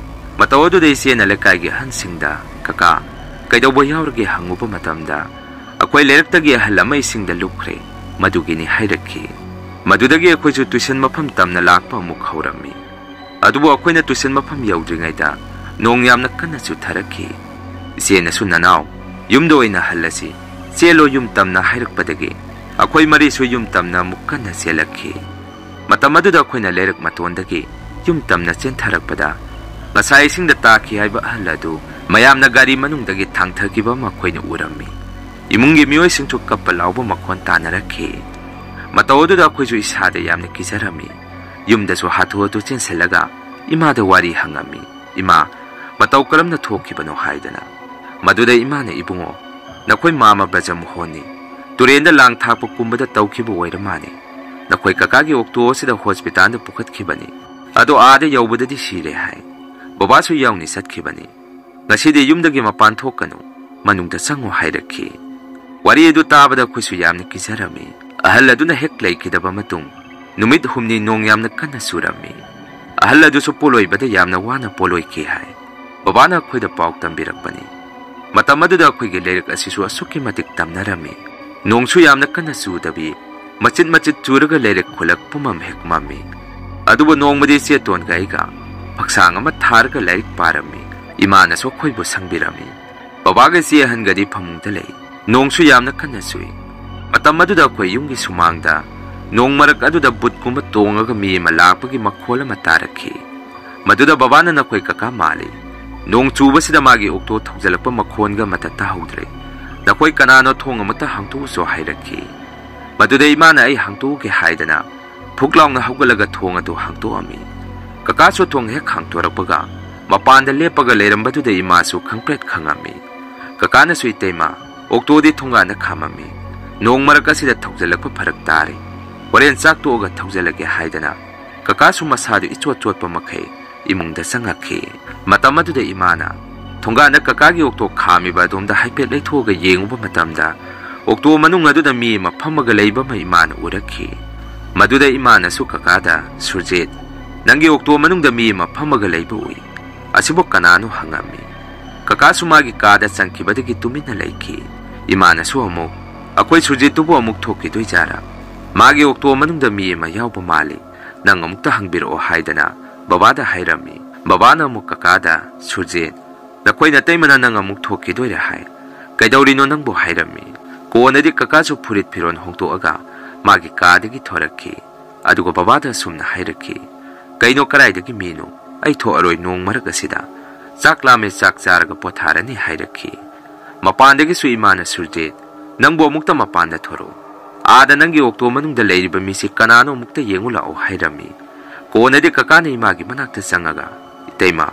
ꯃꯇꯧ ꯑꯗꯨꯗ ꯏꯆꯦꯅ ꯂꯩꯀꯥꯏꯒꯤ ꯑꯍꯟꯁꯤꯡꯗ, "ꯀꯀꯥ, ꯀꯩꯗꯧꯕ ꯌꯥꯎꯔꯒꯦ?" ꯍꯪꯉꯨꯕ ꯃꯇꯝꯗ ꯑꯩꯈꯣꯏ ꯂꯩꯔꯛꯇꯒꯤ ꯑꯍꯜ ꯑꯃ ꯏꯁꯤꯡꯗ ꯂꯨꯞꯈ꯭ꯔꯦ꯫ ꯃꯗꯨꯒꯤꯅꯤ ꯍꯥꯏꯔꯛꯈꯤ꯫ ꯃꯗꯨꯗꯒꯤ ꯑꯩꯈꯣꯏꯁꯨ ꯇꯨꯏꯁꯟ ꯃꯐꯝ ꯇꯝꯅ ꯂꯥꯛꯄ ꯑꯃꯨꯛ ꯍꯧꯔꯝꯃꯤ꯫ ꯑꯗꯨꯕꯨ ꯑꯩꯈꯣꯏꯅ ꯇꯨꯏꯁꯟ ꯃꯐꯝ ꯌꯧꯗ꯭ꯔꯤꯉꯩꯗ ꯅꯣꯡ ꯌꯥꯝꯅ ꯀꯟꯅ ꯆꯨꯊꯔꯛꯈꯤ꯫ ꯏꯆꯦꯅꯁꯨ "ꯅꯅꯥꯎ, ꯌꯨꯝꯗ ꯑꯣꯏꯅ ꯍꯜꯂꯁꯤ, ꯆꯦꯜꯂꯣ ꯌꯨꯝ ꯇꯝꯅ" ꯍꯥꯏꯔꯛꯄꯗꯒꯤ ꯑꯩꯈꯣꯏ ꯃꯔꯤꯁꯨ ꯌꯨꯝ ꯇꯝꯅ ꯑꯃꯨꯛ ꯀꯟꯅ ꯆꯦꯜꯂꯛꯈꯤ꯫ ꯃꯇꯝ ꯑꯗꯨꯗ ꯑꯩꯈꯣꯏꯅ ꯂꯩꯔꯛ ꯃꯇꯣꯟꯗꯒꯤ ꯌꯨꯝ ꯇꯝꯅ ꯆꯦꯟꯊꯔꯛꯄꯗ, ꯉꯁꯥꯏ ꯏꯁꯤꯡꯗ ꯇꯥꯈꯤ ꯍꯥꯏꯕ ꯑꯍꯜ ꯑꯗꯨ ꯃꯌꯥꯝꯅ ꯒꯥꯔꯤ ꯃꯅꯨꯡꯗꯒꯤ ꯊꯥꯡꯊꯈꯤꯕ ꯑꯃ ꯑꯩꯈꯣꯏꯅ ꯎꯔꯝꯃꯤ꯫ ꯏꯃꯨꯡꯒꯤ ꯃꯤꯑꯣꯏꯁꯤꯡꯁꯨ ꯀꯞꯄ ꯂꯥꯎꯕ ꯃꯈꯣꯟ ꯇꯥꯅꯔꯛꯈꯤ꯫ ꯃꯇꯧ ꯑꯗꯨꯗ ꯑꯩꯈꯣꯏꯁꯨ ꯏꯁꯥꯗ ꯌꯥꯝꯅ ꯀꯤꯖꯔꯝꯃꯤ꯫ ꯌꯨꯝꯗꯁꯨ ꯍꯥꯊꯨ ꯍꯥꯊꯨ ꯆꯦꯟꯁꯤꯜꯂꯒ ꯏꯃꯥꯗ ꯋꯥꯔꯤ ꯍꯪꯉꯝꯃꯤ꯫ "ꯏꯃꯥ, ꯃꯇꯧ ꯀꯔꯝꯅ ꯊꯣꯛꯈꯤꯕꯅꯣ?" ꯍꯥꯏꯗꯅ꯫ ꯃꯗꯨꯗ ꯏꯃꯥꯅ, "ꯏꯕꯨꯡꯉꯣ, ꯅꯈꯣꯏ ꯃꯥꯃ ꯕ꯭ꯔꯖꯃꯣꯍꯟꯅꯤ꯫ ꯇꯨꯔꯦꯟꯗ ꯂꯥꯡ ꯊꯥꯛꯄ ꯀꯨꯝꯕꯗ ꯇꯧꯈꯤꯕ ꯑꯣꯏꯔ ꯃꯥꯜꯂꯤ꯫ ꯅꯈꯣꯏ ꯀꯀꯥꯒꯤ ꯑꯣꯛꯇꯣ ꯑꯁꯤꯗ ꯍꯣꯁꯄꯤꯇꯥꯜꯗ ꯄꯨꯈꯠꯈꯤꯕꯅꯤ꯫ ꯑꯗꯣ ꯑꯥꯗ ꯌꯧꯕꯗꯗꯤ ꯁꯤꯔꯦ ꯍꯥꯏ꯫ ꯕꯕꯥꯁꯨ ꯌꯥꯎꯅ ꯆꯠꯈꯤꯕꯅꯤ꯫ ꯉꯁꯤꯗꯤ ꯌꯨꯝꯗꯒꯤ ꯃꯄꯥꯟ ꯊꯣꯛꯀꯅꯨ, ꯃꯅꯨꯡꯗ ꯆꯪꯉꯨ" ꯍꯥꯏꯔꯛꯈꯤ꯫ ꯋꯥꯔꯤ ꯑꯗꯨ ꯇꯥꯕꯗ ꯑꯩꯈꯣꯏꯁꯨ ꯌꯥꯝꯅ ꯀꯤꯖꯔꯝꯃꯤ꯫ ꯑꯍꯜ ꯑꯗꯨꯅ ꯍꯦꯛ ꯂꯩꯈꯤꯗꯕ ꯃꯇꯨꯡ ꯅꯨꯃꯤꯠ ꯍꯨꯝꯅꯤ ꯅꯣꯡ ꯌꯥꯝꯅ ꯀꯟꯅ ꯆꯨꯔꯝꯃꯤ꯫ ꯑꯍꯜ ꯑꯗꯨꯁꯨ ꯄꯣꯂꯣꯏꯕꯗ ꯌꯥꯝꯅ ꯋꯥꯅ ꯄꯣꯂꯣꯏꯈꯤ ꯍꯥꯏ꯫ ꯕꯕꯥꯅ ꯑꯩꯈꯣꯏꯗ ꯄꯥꯎ ꯇꯝꯕꯤꯔꯛꯄꯅꯤ꯫ ꯃꯇꯝ ꯑꯗꯨꯗ ꯑꯩꯈꯣꯏꯒꯤ ꯂꯩꯔꯛ ꯑꯁꯤꯁꯨ ꯑꯁꯨꯛꯀꯤ ꯃꯇꯤꯛ ꯇꯝꯅꯔꯝꯃꯤ꯫ ꯅꯣꯡꯁꯨ ꯌꯥꯝꯅ ꯀꯟꯅ ꯆꯨꯗꯕꯤ, ꯃꯆꯤꯠ ꯃꯆꯤꯠ ꯆꯨꯔꯒ ꯂꯩꯔꯛ ꯈꯨꯜꯂꯛ ꯄꯨꯝꯕ ꯍꯦꯛ ꯃꯝꯃꯤ꯫ ꯑꯗꯨꯕꯨ ꯅꯣꯡꯃꯗꯤ ꯏꯆꯦꯇꯣꯟꯒ ꯑꯩꯒ ꯐꯛꯁꯥꯡ ꯑꯃ ꯊꯥꯔꯒ ꯂꯥꯏꯔꯤꯛ ꯄꯥꯔꯝꯃꯤ꯫ ꯏꯃꯥꯅꯁꯨ ꯑꯩꯈꯣꯏꯕꯨ ꯁꯪꯕꯤꯔꯝꯃꯤ꯫ ꯕꯕꯥꯒ ꯏꯆꯦ ꯑꯍꯟꯒꯗꯤ ꯐꯃꯨꯡꯗ ꯂꯩ꯫ ꯅꯣꯡꯁꯨ ꯌꯥꯝꯅ ꯀꯟꯅ ꯆꯨꯏ꯫ ꯃꯇꯝ ꯑꯗꯨꯗ ꯑꯩꯈꯣꯏ ꯌꯨꯝꯒꯤ ꯁꯨꯃꯥꯡꯗ ꯅꯣꯡ ꯃꯔꯛ ꯑꯗꯨꯗ ꯕꯨꯠꯀꯨꯝꯕ ꯇꯣꯡꯉꯒ ꯃꯤ ꯑꯃ ꯂꯥꯛꯄꯒꯤ ꯃꯈꯣꯜ ꯑꯃ ꯇꯥꯔꯛꯈꯤ꯫ ꯃꯗꯨꯗ ꯕꯕꯥꯅ "ꯅꯈꯣꯏ ꯀꯀꯥ ꯃꯥꯜꯂꯤ꯫ ꯅꯣꯡ ꯆꯨꯕꯁꯤꯗ ꯃꯥꯒꯤ ꯑꯣꯛꯇꯣ ꯊꯧꯖꯤꯜꯂꯛꯄ ꯃꯈꯣꯟꯒ ꯑꯃꯠꯇ ꯇꯥꯍꯧꯗ꯭ꯔꯦ꯫ ꯅꯈꯣꯏ ꯀꯅꯥꯅꯣ, ꯊꯣꯡ ꯑꯃꯇ ꯍꯥꯡꯇꯣꯛꯎꯁꯣ" ꯍꯥꯏꯔꯛꯈꯤ꯫ ꯃꯗꯨꯗ ꯏꯃꯥꯅ ꯑꯩ ꯍꯥꯡꯇꯣꯛꯎꯒꯦ ꯍꯥꯏꯗꯅ ꯐꯨꯛ ꯂꯥꯎꯅ ꯍꯧꯒꯠꯂꯒ ꯊꯣꯡ ꯑꯗꯨ ꯍꯥꯡꯇꯣꯛꯑꯝꯃꯤ꯫ ꯀꯀꯥꯁꯨ ꯊꯣꯡ ꯍꯦꯛ ꯍꯥꯡꯇꯣꯔꯛꯄꯒ ꯃꯄꯥꯟꯗ ꯂꯦꯞꯄꯒ ꯂꯩꯔꯝꯕꯗꯨꯗ ꯏꯃꯥꯁꯨ ꯈꯪꯄ꯭ꯔꯦꯠ ꯈꯪꯉꯝꯃꯤ꯫ ꯀꯀꯥꯅꯁꯨ, "ꯏꯇꯩꯃ, ꯑꯣꯛꯇꯣꯗꯤ ꯊꯣꯡꯒꯥꯟꯗ ꯈꯥꯝꯃꯝꯃꯤ꯫ ꯅꯣꯡ ꯃꯔꯛ ꯑꯁꯤꯗ ꯊꯧꯖꯤꯜꯂꯛꯄ ꯐꯔꯛ ꯇꯥꯔꯦ꯫ ꯍꯣꯔꯦꯟ ꯆꯥꯛ ꯇꯣꯛꯑꯒ ꯊꯧꯖꯤꯜꯂꯒꯦ" ꯍꯥꯏꯗꯅ ꯀꯀꯥꯁꯨ ꯃꯁꯥꯗꯨ ꯏꯆꯣꯠ ꯆꯣꯠꯄ ꯃꯈꯩ ꯏꯃꯨꯡꯗ ꯆꯪꯉꯛꯈꯤ꯫ ꯃꯇꯝ ꯑꯗꯨꯗ ꯏꯃꯥꯅ ꯊꯣꯡꯒꯥꯟꯗ ꯀꯀꯥꯒꯤ ꯑꯣꯛꯇꯣ ꯈꯥꯝꯃꯤꯕ ꯑꯗꯣꯝꯗ ꯍꯥꯏꯐꯦꯠ ꯂꯩꯊꯣꯛꯑꯒ ꯌꯦꯡꯉꯨꯕ ꯃꯇꯝꯗ, ꯑꯣꯛꯇꯣ ꯃꯅꯨꯡ ꯑꯗꯨꯗ ꯃꯤ ꯑꯃ ꯐꯝꯃꯒ ꯂꯩꯕ ꯑꯃ ꯏꯃꯥꯅ ꯎꯔꯛꯈꯤ꯫ ꯃꯗꯨꯗ ꯏꯃꯥꯅꯁꯨ ꯀꯀꯥꯗ, "ꯁꯨꯔꯖꯤꯠ, ꯅꯪꯒꯤ ꯑꯣꯛꯇꯣ ꯃꯅꯨꯡꯗ ꯃꯤ ꯑꯃ ꯐꯝꯃꯒ ꯂꯩꯕ ꯎꯏ꯫ ꯑꯁꯤꯕꯨ ꯀꯅꯥꯅꯣ?" ꯍꯪꯉꯝꯃꯤ꯫ ꯀꯀꯥꯁꯨ ꯃꯥꯒꯤ ꯀꯥꯗ ꯆꯪꯈꯤꯕꯗꯒꯤ ꯇꯨꯃꯤꯟꯅ ꯂꯩꯈꯤ꯫ ꯏꯃꯥꯅꯁꯨ ꯑꯃꯨꯛ, "ꯑꯩꯈꯣꯏ ꯁꯨꯔꯖꯤꯠꯇꯨꯕꯨ ꯑꯃꯨꯛ ꯊꯣꯛꯈꯤꯗꯣꯏꯖꯥꯔꯥ? ꯃꯥꯒꯤ ꯑꯣꯛꯇꯣ ꯃꯅꯨꯡꯗ ꯃꯤ ꯑꯃ ꯌꯥꯎꯕ ꯃꯥꯜꯂꯤ, ꯅꯪ ꯑꯃꯨꯛꯇ ꯍꯪꯕꯤꯔꯛꯑꯣ" ꯍꯥꯏꯗꯅ ꯕꯕꯥꯗ ꯍꯥꯏꯔꯝꯃꯤ꯫ ꯕꯕꯥꯅ ꯑꯃꯨꯛ ꯀꯀꯥꯗ, "ꯁꯨꯔꯖꯤꯠ, ꯅꯈꯣꯏ ꯅꯇꯩꯃꯅ ꯅꯪ ꯑꯃꯨꯛ ꯊꯣꯛꯈꯤꯗꯣꯏꯔꯦ ꯍꯥꯏ, ꯀꯩꯗꯧꯔꯤꯅꯣ ꯅꯪꯕꯨ?" ꯍꯥꯏꯔꯝꯃꯤ꯫ ꯀꯣꯟꯅꯗꯤ ꯀꯀꯥꯁꯨ ꯐꯨꯔꯤꯠ ꯐꯤꯔꯣꯜ ꯍꯣꯡꯗꯣꯛꯑꯒ ꯃꯥꯒꯤ ꯀꯥꯗꯒꯤ ꯊꯣꯔꯛꯈꯤ꯫ ꯑꯗꯨꯒ ꯕꯕꯥꯗ ꯑꯁꯨꯝꯅ ꯍꯥꯏꯔꯛꯈꯤ, "ꯀꯩꯅꯣ, ꯀꯗꯥꯏꯗꯒꯤ ꯃꯤꯅꯣ? ꯑꯩ ꯊꯣꯛꯑꯔꯣꯏ ꯅꯣꯡ ꯃꯔꯛ ꯑꯁꯤꯗ꯫ ꯆꯥꯛ ꯂꯥꯝꯃꯦ, ꯆꯥꯛ ꯆꯥꯔꯒ ꯄꯣꯊꯥꯔꯅꯤ" ꯍꯥꯏꯔꯛꯈꯤ꯫ ꯃꯄꯥꯟꯗꯒꯤꯁꯨ ꯏꯃꯥꯅ, "ꯁꯨꯔꯖꯤꯠ, ꯅꯪꯕꯨ ꯑꯃꯨꯛꯇ ꯃꯄꯥꯟꯗ ꯊꯣꯔꯛꯎ꯫ ꯑꯥꯗ ꯅꯪꯒꯤ ꯑꯣꯛꯇꯣ ꯃꯅꯨꯡꯗ ꯂꯩꯔꯤꯕ ꯃꯤꯁꯤ ꯀꯅꯥꯅꯣ ꯑꯃꯨꯛꯇ ꯌꯦꯡꯉꯨ ꯂꯥꯛꯑꯣ" ꯍꯥꯏꯔꯝꯃꯤ꯫ ꯀꯣꯟꯅꯗꯤ ꯀꯀꯥꯅ ꯏꯃꯥꯒꯤ ꯃꯅꯥꯛꯇ ꯆꯪꯉꯒ, "ꯏꯇꯩꯃ,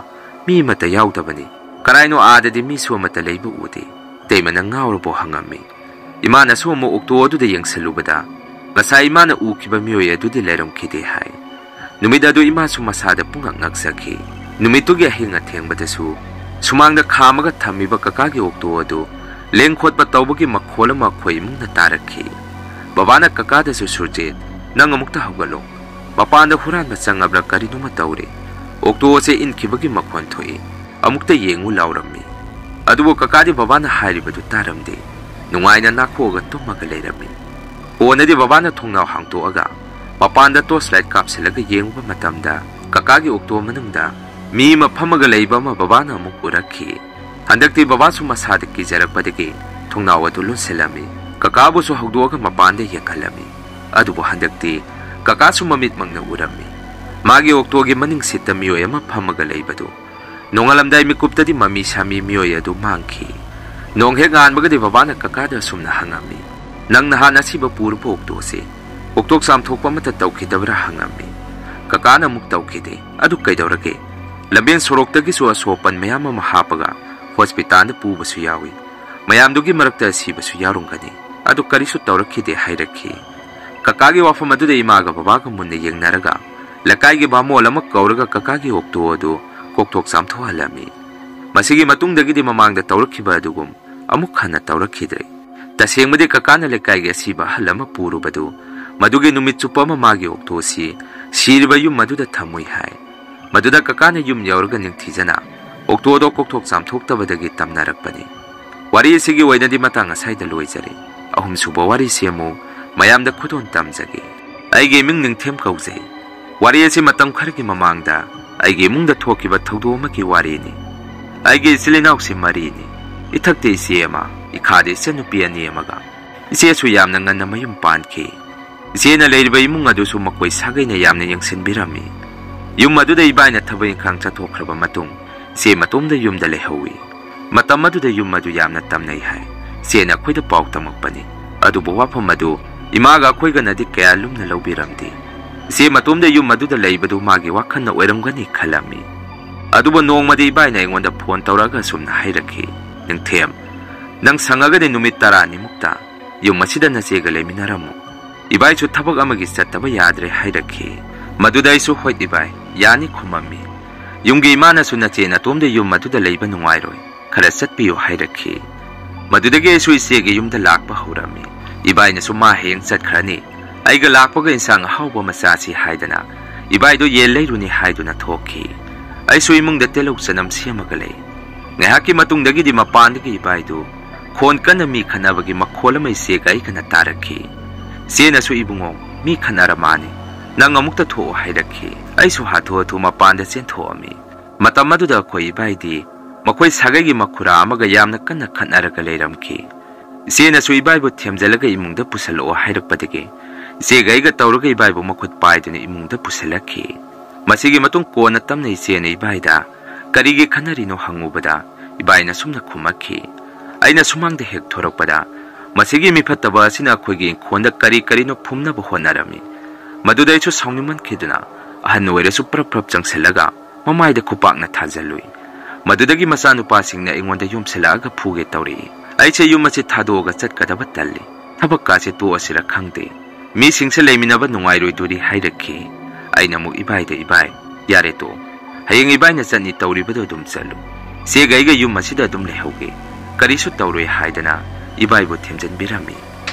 ꯃꯤ ꯑꯃꯠꯇ ꯌꯥꯎꯗꯕꯅꯤ꯫ ꯀꯔꯥꯏꯅꯣ, ꯑꯥꯗꯗꯤ ꯃꯤꯁꯨ ꯑꯃꯠꯇ ꯂꯩꯕ ꯎꯗꯦ꯫ ꯏꯇꯩꯃ, ꯅꯪ ꯉꯥꯎꯔꯕꯣ?" ꯍꯪꯉꯝꯃꯤ꯫ ꯏꯃꯥꯅꯁꯨ ꯑꯃꯨꯛ ꯑꯣꯛꯇꯣ ꯑꯗꯨꯗ ꯌꯦꯡꯁꯤꯜꯂꯨꯕꯗ, ꯉꯁꯥꯏ ꯏꯃꯥꯅ ꯎꯈꯤꯕ ꯃꯤꯑꯣꯏ ꯑꯗꯨꯗꯤ ꯂꯩꯔꯝꯈꯤꯗꯦ ꯍꯥꯏ꯫ ꯅꯨꯃꯤꯠ ꯑꯗꯨ ꯏꯃꯥꯁꯨ ꯃꯁꯥꯗ ꯄꯨꯡꯉꯛ ꯉꯛꯆꯈꯤ꯫ ꯅꯨꯃꯤꯠꯇꯨꯒꯤ ꯑꯍꯤꯡ ꯑꯊꯦꯡꯕꯗꯁꯨ ꯁꯨꯃꯥꯡꯗ ꯈꯥꯝꯃꯒ ꯊꯝꯃꯤꯕ ꯀꯀꯥꯒꯤ ꯑꯣꯛꯇꯣ ꯑꯗꯨ ꯂꯦꯡ ꯈꯣꯠꯄ ꯇꯧꯕꯒꯤ ꯃꯈꯣꯜ ꯑꯃ ꯑꯩꯈꯣꯏ ꯏꯃꯨꯡꯅ ꯇꯥꯔꯛꯈꯤ꯫ ꯕꯕꯥꯅ ꯀꯀꯥꯗꯁꯨ, "ꯁꯨꯔꯖꯤꯠ, ꯅꯪ ꯑꯃꯨꯛꯇ ꯍꯧꯒꯠꯂꯣ꯫ ꯃꯄꯥꯟꯗ ꯍꯨꯔꯥꯟꯕ ꯆꯪꯉꯕ꯭ꯔꯥ ꯀꯔꯤꯅꯣꯃ ꯇꯧꯔꯦ꯫ ꯑꯣꯛꯇꯣ ꯑꯁꯦ ꯏꯟꯈꯤꯕꯒꯤ ꯃꯈꯣꯟ ꯊꯣꯛꯏ꯫ ꯑꯃꯨꯛꯇ ꯌꯦꯡꯉꯨ" ꯂꯥꯎꯔꯝꯃꯤ꯫ ꯑꯗꯨꯕꯨ ꯀꯀꯥꯗꯤ ꯕꯕꯥꯅ ꯍꯥꯏꯔꯤꯕꯗꯨ ꯇꯥꯔꯝꯗꯦ꯫ ꯅꯨꯡꯉꯥꯏꯅ ꯅꯥꯈꯣꯛꯑꯒ ꯇꯨꯝꯃꯒ ꯂꯩꯔꯝꯃꯤ꯫ ꯀꯣꯟꯅꯗꯤ ꯕꯕꯥꯅ ꯊꯣꯡꯅꯥꯎ ꯍꯥꯡꯇꯣꯛꯑꯒ ꯃꯄꯥꯟꯗ torch light ꯀꯥꯞꯁꯤꯜꯂꯒ ꯌꯦꯡꯉꯨꯕ ꯃꯇꯝꯗ, ꯀꯀꯥꯒꯤ ꯑꯣꯛꯇꯣ ꯃꯅꯨꯡꯗ ꯃꯤ ꯑꯃ ꯐꯝꯃꯒ ꯂꯩꯕ ꯑꯃ ꯕꯕꯥꯅ ꯑꯃꯨꯛ ꯎꯔꯛꯈꯤ꯫ ꯍꯟꯗꯛꯇꯤ ꯕꯕꯥꯁꯨ ꯃꯁꯥꯗ ꯀꯤꯖꯔꯛꯄꯗꯒꯤ ꯊꯣꯡꯅꯥꯎ ꯑꯗꯨ ꯂꯣꯟꯁꯤꯜꯂꯝꯃꯤ꯫ ꯀꯀꯥꯕꯨꯁꯨ ꯍꯧꯗꯣꯛꯑꯒ ꯃꯄꯥꯟꯗ ꯌꯦꯡꯍꯜꯂꯝꯃꯤ꯫ ꯑꯗꯨꯕꯨ ꯍꯟꯗꯛꯇꯤ ꯀꯀꯥꯁꯨ ꯃꯃꯤꯠꯃꯛꯅ ꯎꯔꯝꯃꯤ꯫ ꯃꯥꯒꯤ ꯑꯣꯛꯇꯣꯒꯤ ꯃꯅꯤꯡ seat ꯇ ꯃꯤꯑꯣꯏ ꯑꯃ ꯐꯝꯃꯒ ꯂꯩꯕꯗꯨ꯫ ꯅꯣꯡꯉꯥꯜꯂꯝꯗꯥꯏ ꯃꯤꯀꯨꯞꯇꯗꯤ ꯃꯃꯤ ꯁꯥꯃꯤ ꯃꯤꯑꯣꯏ ꯑꯗꯨ ꯃꯥꯡꯈꯤ꯫ ꯅꯣꯡ ꯍꯦꯛ ꯉꯥꯟꯕꯒꯗꯤ ꯕꯕꯥꯅ ꯀꯀꯥꯗ ꯑꯁꯨꯝꯅ ꯍꯪꯉꯝꯃꯤ, "ꯅꯪ ꯅꯍꯥꯟ ꯑꯁꯤꯕ ꯄꯨꯔꯕ ꯑꯣꯛꯇꯣꯁꯦ ꯀꯣꯛꯊꯣꯛ ꯆꯥꯝꯊꯣꯛꯄ ꯑꯃꯠꯇ ꯇꯧꯈꯤꯗꯕ꯭ꯔꯥ?" ꯍꯪꯉꯝꯃꯤ꯫ ꯀꯀꯥꯅ ꯑꯃꯨꯛ, "ꯇꯧꯈꯤꯗꯦ꯫ ꯑꯗꯨ ꯀꯩꯗꯧꯔꯒꯦ? ꯂꯝꯕꯦꯟ ꯁꯣꯔꯣꯛꯇꯒꯤꯁꯨ ꯑꯁꯣꯛ ꯑꯄꯟ ꯃꯌꯥꯝ ꯑꯃ ꯍꯥꯞꯄꯒ ꯍꯣꯁꯄꯤꯇꯥꯜꯗ ꯄꯨꯕꯁꯨ ꯌꯥꯎꯏ꯫ ꯃꯌꯥꯝꯗꯨꯒꯤ ꯃꯔꯛꯇ ꯑꯁꯤꯕꯁꯨ ꯌꯥꯎꯔꯝꯒꯅꯤ꯫ ꯑꯗꯨ ꯀꯔꯤꯁꯨ ꯇꯧꯔꯛꯈꯤꯗꯦ" ꯍꯥꯏꯔꯛꯈꯤ꯫ ꯀꯀꯥꯒꯤ ꯋꯥꯐꯝ ꯑꯗꯨꯗ ꯏꯃꯥꯒ ꯕꯕꯥꯒ ꯃꯨꯟꯅ ꯌꯦꯡꯅꯔꯒ ꯂꯩꯀꯥꯏꯒꯤ ꯕꯥꯃꯣꯟ ꯑꯃ ꯀꯧꯔꯒ ꯀꯀꯥꯒꯤ ꯑꯣꯛꯇꯣ ꯑꯗꯨ ꯀꯣꯛꯊꯣꯛ ꯆꯥꯝꯊꯣꯛꯍꯜꯂꯝꯃꯤ꯫ ꯃꯁꯤꯒꯤ ꯃꯇꯨꯡꯗꯒꯤꯗꯤ ꯃꯃꯥꯡꯗ ꯇꯧꯔꯛꯈꯤꯕ ꯑꯗꯨꯒꯨꯝ ꯑꯃꯨꯛ ꯍꯟꯅ ꯇꯧꯔꯛꯈꯤꯗ꯭ꯔꯦ꯫ ꯇꯁꯦꯡꯕꯗꯤ ꯀꯀꯥꯅ ꯂꯩꯀꯥꯏꯒꯤ ꯑꯁꯤꯕ ꯑꯍꯜ ꯑꯃ ꯄꯨꯔꯨꯕꯗꯨ, ꯃꯗꯨꯒꯤ ꯅꯨꯃꯤꯠ ꯆꯨꯞꯄ ꯑꯃ ꯃꯥꯒꯤ ꯑꯣꯛꯇꯣ ꯑꯁꯤ ꯁꯤꯔꯤꯕ ꯌꯨꯝ ꯑꯗꯨꯗ ꯊꯝꯃꯨꯏ ꯍꯥꯏ꯫ ꯃꯗꯨꯗ ꯀꯀꯥꯅ ꯌꯨꯝ ꯌꯧꯔꯒ ꯅꯤꯡꯊꯤꯖꯅ ꯑꯣꯛꯇꯣꯗꯣ ꯀꯣꯛꯊꯣꯛ ꯆꯥꯝꯊꯣꯛꯇꯕꯗꯒꯤ ꯇꯝꯅꯔꯛꯄꯅꯤ꯫ ꯋꯥꯔꯤ ꯑꯁꯤꯒꯤ ꯑꯣꯏꯅꯗꯤ ꯃꯇꯥꯡ ꯑꯁꯥꯏꯗ ꯂꯣꯏꯖꯔꯦ꯫ ꯑꯍꯨꯝꯁꯨꯕ ꯋꯥꯔꯤꯁꯤ ꯑꯃꯨꯛ ꯃꯌꯥꯝꯗ ꯈꯨꯗꯣꯜ ꯇꯝꯖꯒꯦ꯫ ꯑꯩꯒꯤ ꯃꯤꯡ ꯅꯤꯡꯊꯦꯝ ꯀꯧꯖꯩ꯫ ꯋꯥꯔꯤ ꯑꯁꯤ ꯃꯇꯝ ꯈꯔꯒꯤ ꯃꯃꯥꯡꯗ ꯑꯩꯒꯤ ꯏꯃꯨꯡꯗ ꯊꯣꯛꯈꯤꯕ ꯊꯧꯗꯣꯛ ꯑꯃꯒꯤ ꯋꯥꯔꯤꯅꯤ꯫ ꯑꯩꯒꯤ ꯏꯆꯤꯜ ꯏꯅꯥꯎꯁꯤ ꯃꯔꯤꯅꯤ꯫ ꯏꯊꯛꯇ ꯏꯆꯦ ꯑꯃ, ꯏꯈꯥꯗ ꯏꯆꯟꯅꯨꯄꯤ ꯑꯅꯤ ꯑꯃꯒ꯫ ꯏꯆꯦꯁꯨ ꯌꯥꯝꯅ ꯉꯟꯅ ꯃꯌꯨꯝ ꯄꯥꯟꯈꯤ꯫ ꯏꯆꯦꯅ ꯂꯩꯔꯤꯕ ꯏꯃꯨꯡ ꯑꯗꯨꯁꯨ ꯃꯈꯣꯏ ꯁꯥꯒꯩꯅ ꯌꯥꯝꯅ ꯌꯦꯡꯁꯤꯟꯕꯤꯔꯝꯃꯤ꯫ ꯌꯨꯝ ꯑꯗꯨꯗ ꯏꯕꯥꯏꯅ ꯊꯕꯛ ꯏꯪꯈꯥꯡ ꯆꯠꯊꯣꯛꯈ꯭ꯔꯕ ꯃꯇꯨꯡ, ꯏꯆꯦ ꯃꯇꯣꯝꯗ ꯌꯨꯝꯗ ꯂꯩꯍꯧꯏ꯫ ꯃꯇꯝ ꯑꯗꯨꯗ ꯌꯨꯝ ꯑꯗꯨ ꯌꯥꯝꯅ ꯇꯝꯅꯩ ꯍꯥꯏ꯫ ꯏꯆꯦꯅ ꯑꯩꯈꯣꯏꯗ ꯄꯥꯎ ꯇꯝꯃꯛꯄꯅꯤ꯫ ꯑꯗꯨꯕꯨ ꯋꯥꯐꯝ ꯑꯗꯨ ꯏꯃꯥꯒ ꯑꯩꯈꯣꯏꯒꯅꯗꯤ ꯀꯌꯥ ꯂꯨꯝꯅ ꯂꯧꯕꯤꯔꯝꯗꯦ꯫ ꯏꯆꯦ ꯃꯇꯣꯝꯗ ꯌꯨꯝ ꯑꯗꯨꯗ ꯂꯩꯕꯗꯨ ꯃꯥꯒꯤ ꯋꯥꯈꯜꯅ ꯑꯣꯏꯔꯝꯒꯅꯤ ꯈꯜꯂꯝꯃꯤ꯫ ꯑꯗꯨꯕꯨ ꯅꯣꯡꯃꯗꯤ ꯏꯕꯥꯏꯅ ꯑꯩꯉꯣꯟꯗ ꯐꯣꯟ ꯇꯧꯔꯛꯑꯒ ꯑꯁꯨꯝꯅ ꯍꯥꯏꯔꯛꯈꯤ, "ꯅꯤꯡꯊꯦꯝ, ꯅꯪ ꯁꯪꯉꯒꯗꯤ ꯅꯨꯃꯤꯠ ꯇꯔꯥꯅꯤꯃꯨꯛꯇ ꯌꯨꯝ ꯑꯁꯤꯗ ꯅꯆꯦꯒ ꯂꯩꯃꯤꯟꯅꯔꯝꯃꯨ꯫ ꯏꯕꯥꯏꯁꯨ ꯊꯕꯛ ꯑꯃꯒꯤ ꯆꯠꯇꯕ ꯌꯥꯗ꯭ꯔꯦ" ꯍꯥꯏꯔꯛꯈꯤ꯫ ꯃꯗꯨꯗ ꯑꯩꯁꯨ, "ꯍꯣꯏ ꯏꯕꯥꯏ, ꯌꯥꯅꯤ" ꯈꯨꯝꯃꯝꯃꯤ꯫ ꯌꯨꯝꯒꯤ ꯏꯃꯥꯅꯁꯨ, "ꯅꯆꯦ ꯅꯇꯣꯝꯗ ꯌꯨꯝ ꯑꯗꯨꯗ ꯂꯩꯕ ꯅꯨꯡꯉꯥꯏꯔꯣꯏ, ꯈꯔ ꯆꯠꯄꯤꯌꯨ" ꯍꯥꯏꯔꯛꯈꯤ꯫ ꯃꯗꯨꯗꯒꯤ ꯑꯩꯁꯨ ꯏꯆꯦꯒꯤ ꯌꯨꯝꯗ ꯂꯥꯛꯄ ꯍꯧꯔꯝꯃꯤ꯫ ꯏꯕꯥꯏꯅꯁꯨ ꯃꯥ ꯍꯌꯦꯡ ꯆꯠꯈ꯭ꯔꯅꯤ, ꯑꯩꯒ ꯂꯥꯛꯄꯒ ꯏꯟꯁꯥꯡ ꯑꯍꯥꯎꯕ ꯑꯃ ꯆꯥꯁꯤ ꯍꯥꯏꯗꯅ ꯏꯕꯥꯏꯗꯣ ꯌꯦꯟ ꯂꯩꯔꯨꯅꯤ ꯍꯥꯏꯗꯨꯅ ꯊꯣꯛꯈꯤ꯫ ꯑꯩꯁꯨ ꯏꯃꯨꯡꯗ ꯇꯤꯜꯍꯧ ꯆꯅꯝ ꯁꯦꯝꯃꯒ ꯂꯩ꯫ ꯉꯥꯏꯍꯥꯛꯀꯤ ꯃꯇꯨꯡꯗꯒꯤꯗꯤ ꯃꯄꯥꯟꯗꯒꯤ ꯏꯕꯥꯏꯗꯨ ꯈꯣꯟ ꯀꯟꯅ ꯃꯤ ꯈꯠꯅꯕꯒꯤ ꯃꯈꯣꯜ ꯑꯃ ꯏꯆꯦꯒ ꯑꯩꯒꯅ ꯇꯥꯔꯛꯈꯤ꯫ ꯏꯆꯦꯅꯁꯨ, "ꯏꯕꯨꯡꯉꯣ, ꯃꯤ ꯈꯠꯅꯔ ꯃꯥꯅꯤ, ꯅꯪ ꯑꯃꯨꯛꯇ ꯊꯣꯛꯑꯣ" ꯍꯥꯏꯔꯛꯈꯤ꯫ ꯑꯩꯁꯨ ꯍꯥꯊꯨ ꯍꯥꯊꯨ ꯃꯄꯥꯟꯗ ꯆꯦꯟꯊꯣꯛꯑꯝꯃꯤ꯫ ꯃꯇꯝ ꯑꯗꯨꯗ ꯑꯩꯈꯣꯏ ꯏꯕꯥꯏꯗꯤ ꯃꯈꯣꯏ ꯁꯥꯒꯩꯒꯤ ꯃꯈꯨꯔꯥ ꯑꯃꯒ ꯌꯥꯝꯅ ꯀꯟꯅ ꯈꯠꯅꯔꯒ ꯂꯩꯔꯝꯈꯤ꯫ ꯏꯆꯦꯅꯁꯨ ꯏꯕꯥꯏꯕꯨ ꯊꯦꯝꯖꯤꯜꯂꯒ ꯏꯃꯨꯡꯗ ꯄꯨꯁꯜꯂꯛꯑꯣ ꯍꯥꯏꯔꯛꯄꯗꯒꯤ ꯏꯆꯦꯒ ꯑꯩꯒ ꯇꯧꯔꯒ ꯏꯕꯥꯏꯕꯨ ꯃꯈꯨꯠ ꯄꯥꯏꯗꯨꯅ ꯏꯃꯨꯡꯗ ꯄꯨꯁꯜꯂꯛꯈꯤ꯫ ꯃꯁꯤꯒꯤ ꯃꯇꯨꯡ ꯀꯣꯟꯅ ꯇꯞꯅ ꯏꯆꯦꯅ ꯏꯕꯥꯏꯗ, "ꯀꯔꯤꯒꯤ ꯈꯠꯅꯔꯤꯅꯣ?" ꯍꯪꯉꯨꯕꯗ ꯏꯕꯥꯏꯅ ꯁꯨꯝꯅ ꯈꯨꯝꯃꯛꯈꯤ, "ꯑꯩꯅ ꯁꯨꯃꯥꯡꯗ ꯍꯦꯛ ꯊꯣꯔꯛꯄꯗ ꯃꯁꯤꯒꯤ ꯃꯤꯐꯠꯇꯕ ꯑꯁꯤꯅ ꯑꯩꯈꯣꯏꯒꯤ ꯏꯪꯈꯣꯜꯗ ꯀꯔꯤ ꯀꯔꯤꯅꯣ ꯐꯨꯝꯅꯕ ꯍꯣꯠꯅꯔꯝꯃꯤ꯫ ꯃꯗꯨꯗ ꯑꯩꯁꯨ ꯁꯥꯎꯅꯤꯡꯃꯟꯈꯤꯗꯨꯅ ꯑꯍꯟ ꯑꯣꯏꯔꯁꯨ ꯄ꯭ꯔꯞ ꯄ꯭ꯔꯞ ꯆꯪꯁꯤꯜꯂꯒ ꯃꯃꯥꯏꯗ ꯈꯨꯄꯥꯛꯅ ꯊꯥꯖꯤꯜꯂꯨꯏ꯫ ꯃꯗꯨꯗꯒꯤ ꯃꯆꯥꯅꯨꯄꯥꯁꯤꯡꯅ ꯑꯩꯉꯣꯟꯗ ꯌꯣꯝꯁꯤꯜꯂꯛꯑꯒ ꯐꯨꯒꯦ ꯇꯧꯔꯛꯏ꯫ ꯑꯩꯁꯦ ꯌꯨꯝ ꯑꯁꯤ ꯊꯥꯗꯣꯛꯑꯒ ꯆꯠꯀꯗꯕ ꯇꯜꯂꯤ꯫ ꯊꯕꯛꯀꯥꯁꯦ ꯇꯣꯛꯑꯁꯤꯔ ꯈꯪꯗꯦ꯫ ꯃꯤꯁꯤꯡꯁꯦ ꯂꯩꯃꯤꯟꯅꯕ ꯅꯨꯡꯉꯥꯏꯔꯣꯏꯗꯣꯔꯤ" ꯍꯥꯏꯔꯛꯈꯤ꯫ ꯑꯩꯅ ꯑꯃꯨꯛ ꯏꯕꯥꯏꯗ, "ꯏꯕꯥꯏ, ꯌꯥꯔꯦ ꯇꯣꯛꯑꯣ꯫ ꯍꯌꯦꯡ ꯏꯕꯥꯏꯅ ꯆꯠꯅꯤ ꯇꯧꯔꯤꯕꯗꯣ ꯑꯗꯨꯝ ꯆꯠꯂꯨ꯫ ꯏꯆꯦꯒ ꯑꯩꯒ ꯌꯨꯝ ꯑꯁꯤꯗ ꯑꯗꯨꯝ ꯂꯩꯍꯧꯒꯦ꯫ ꯀꯔꯤꯁꯨ ꯇꯧꯔꯣꯏ" ꯍꯥꯏꯗꯅ ꯏꯕꯥꯏꯕꯨ ꯊꯦꯝꯖꯤꯟꯕꯤꯔꯝꯃꯤ꯫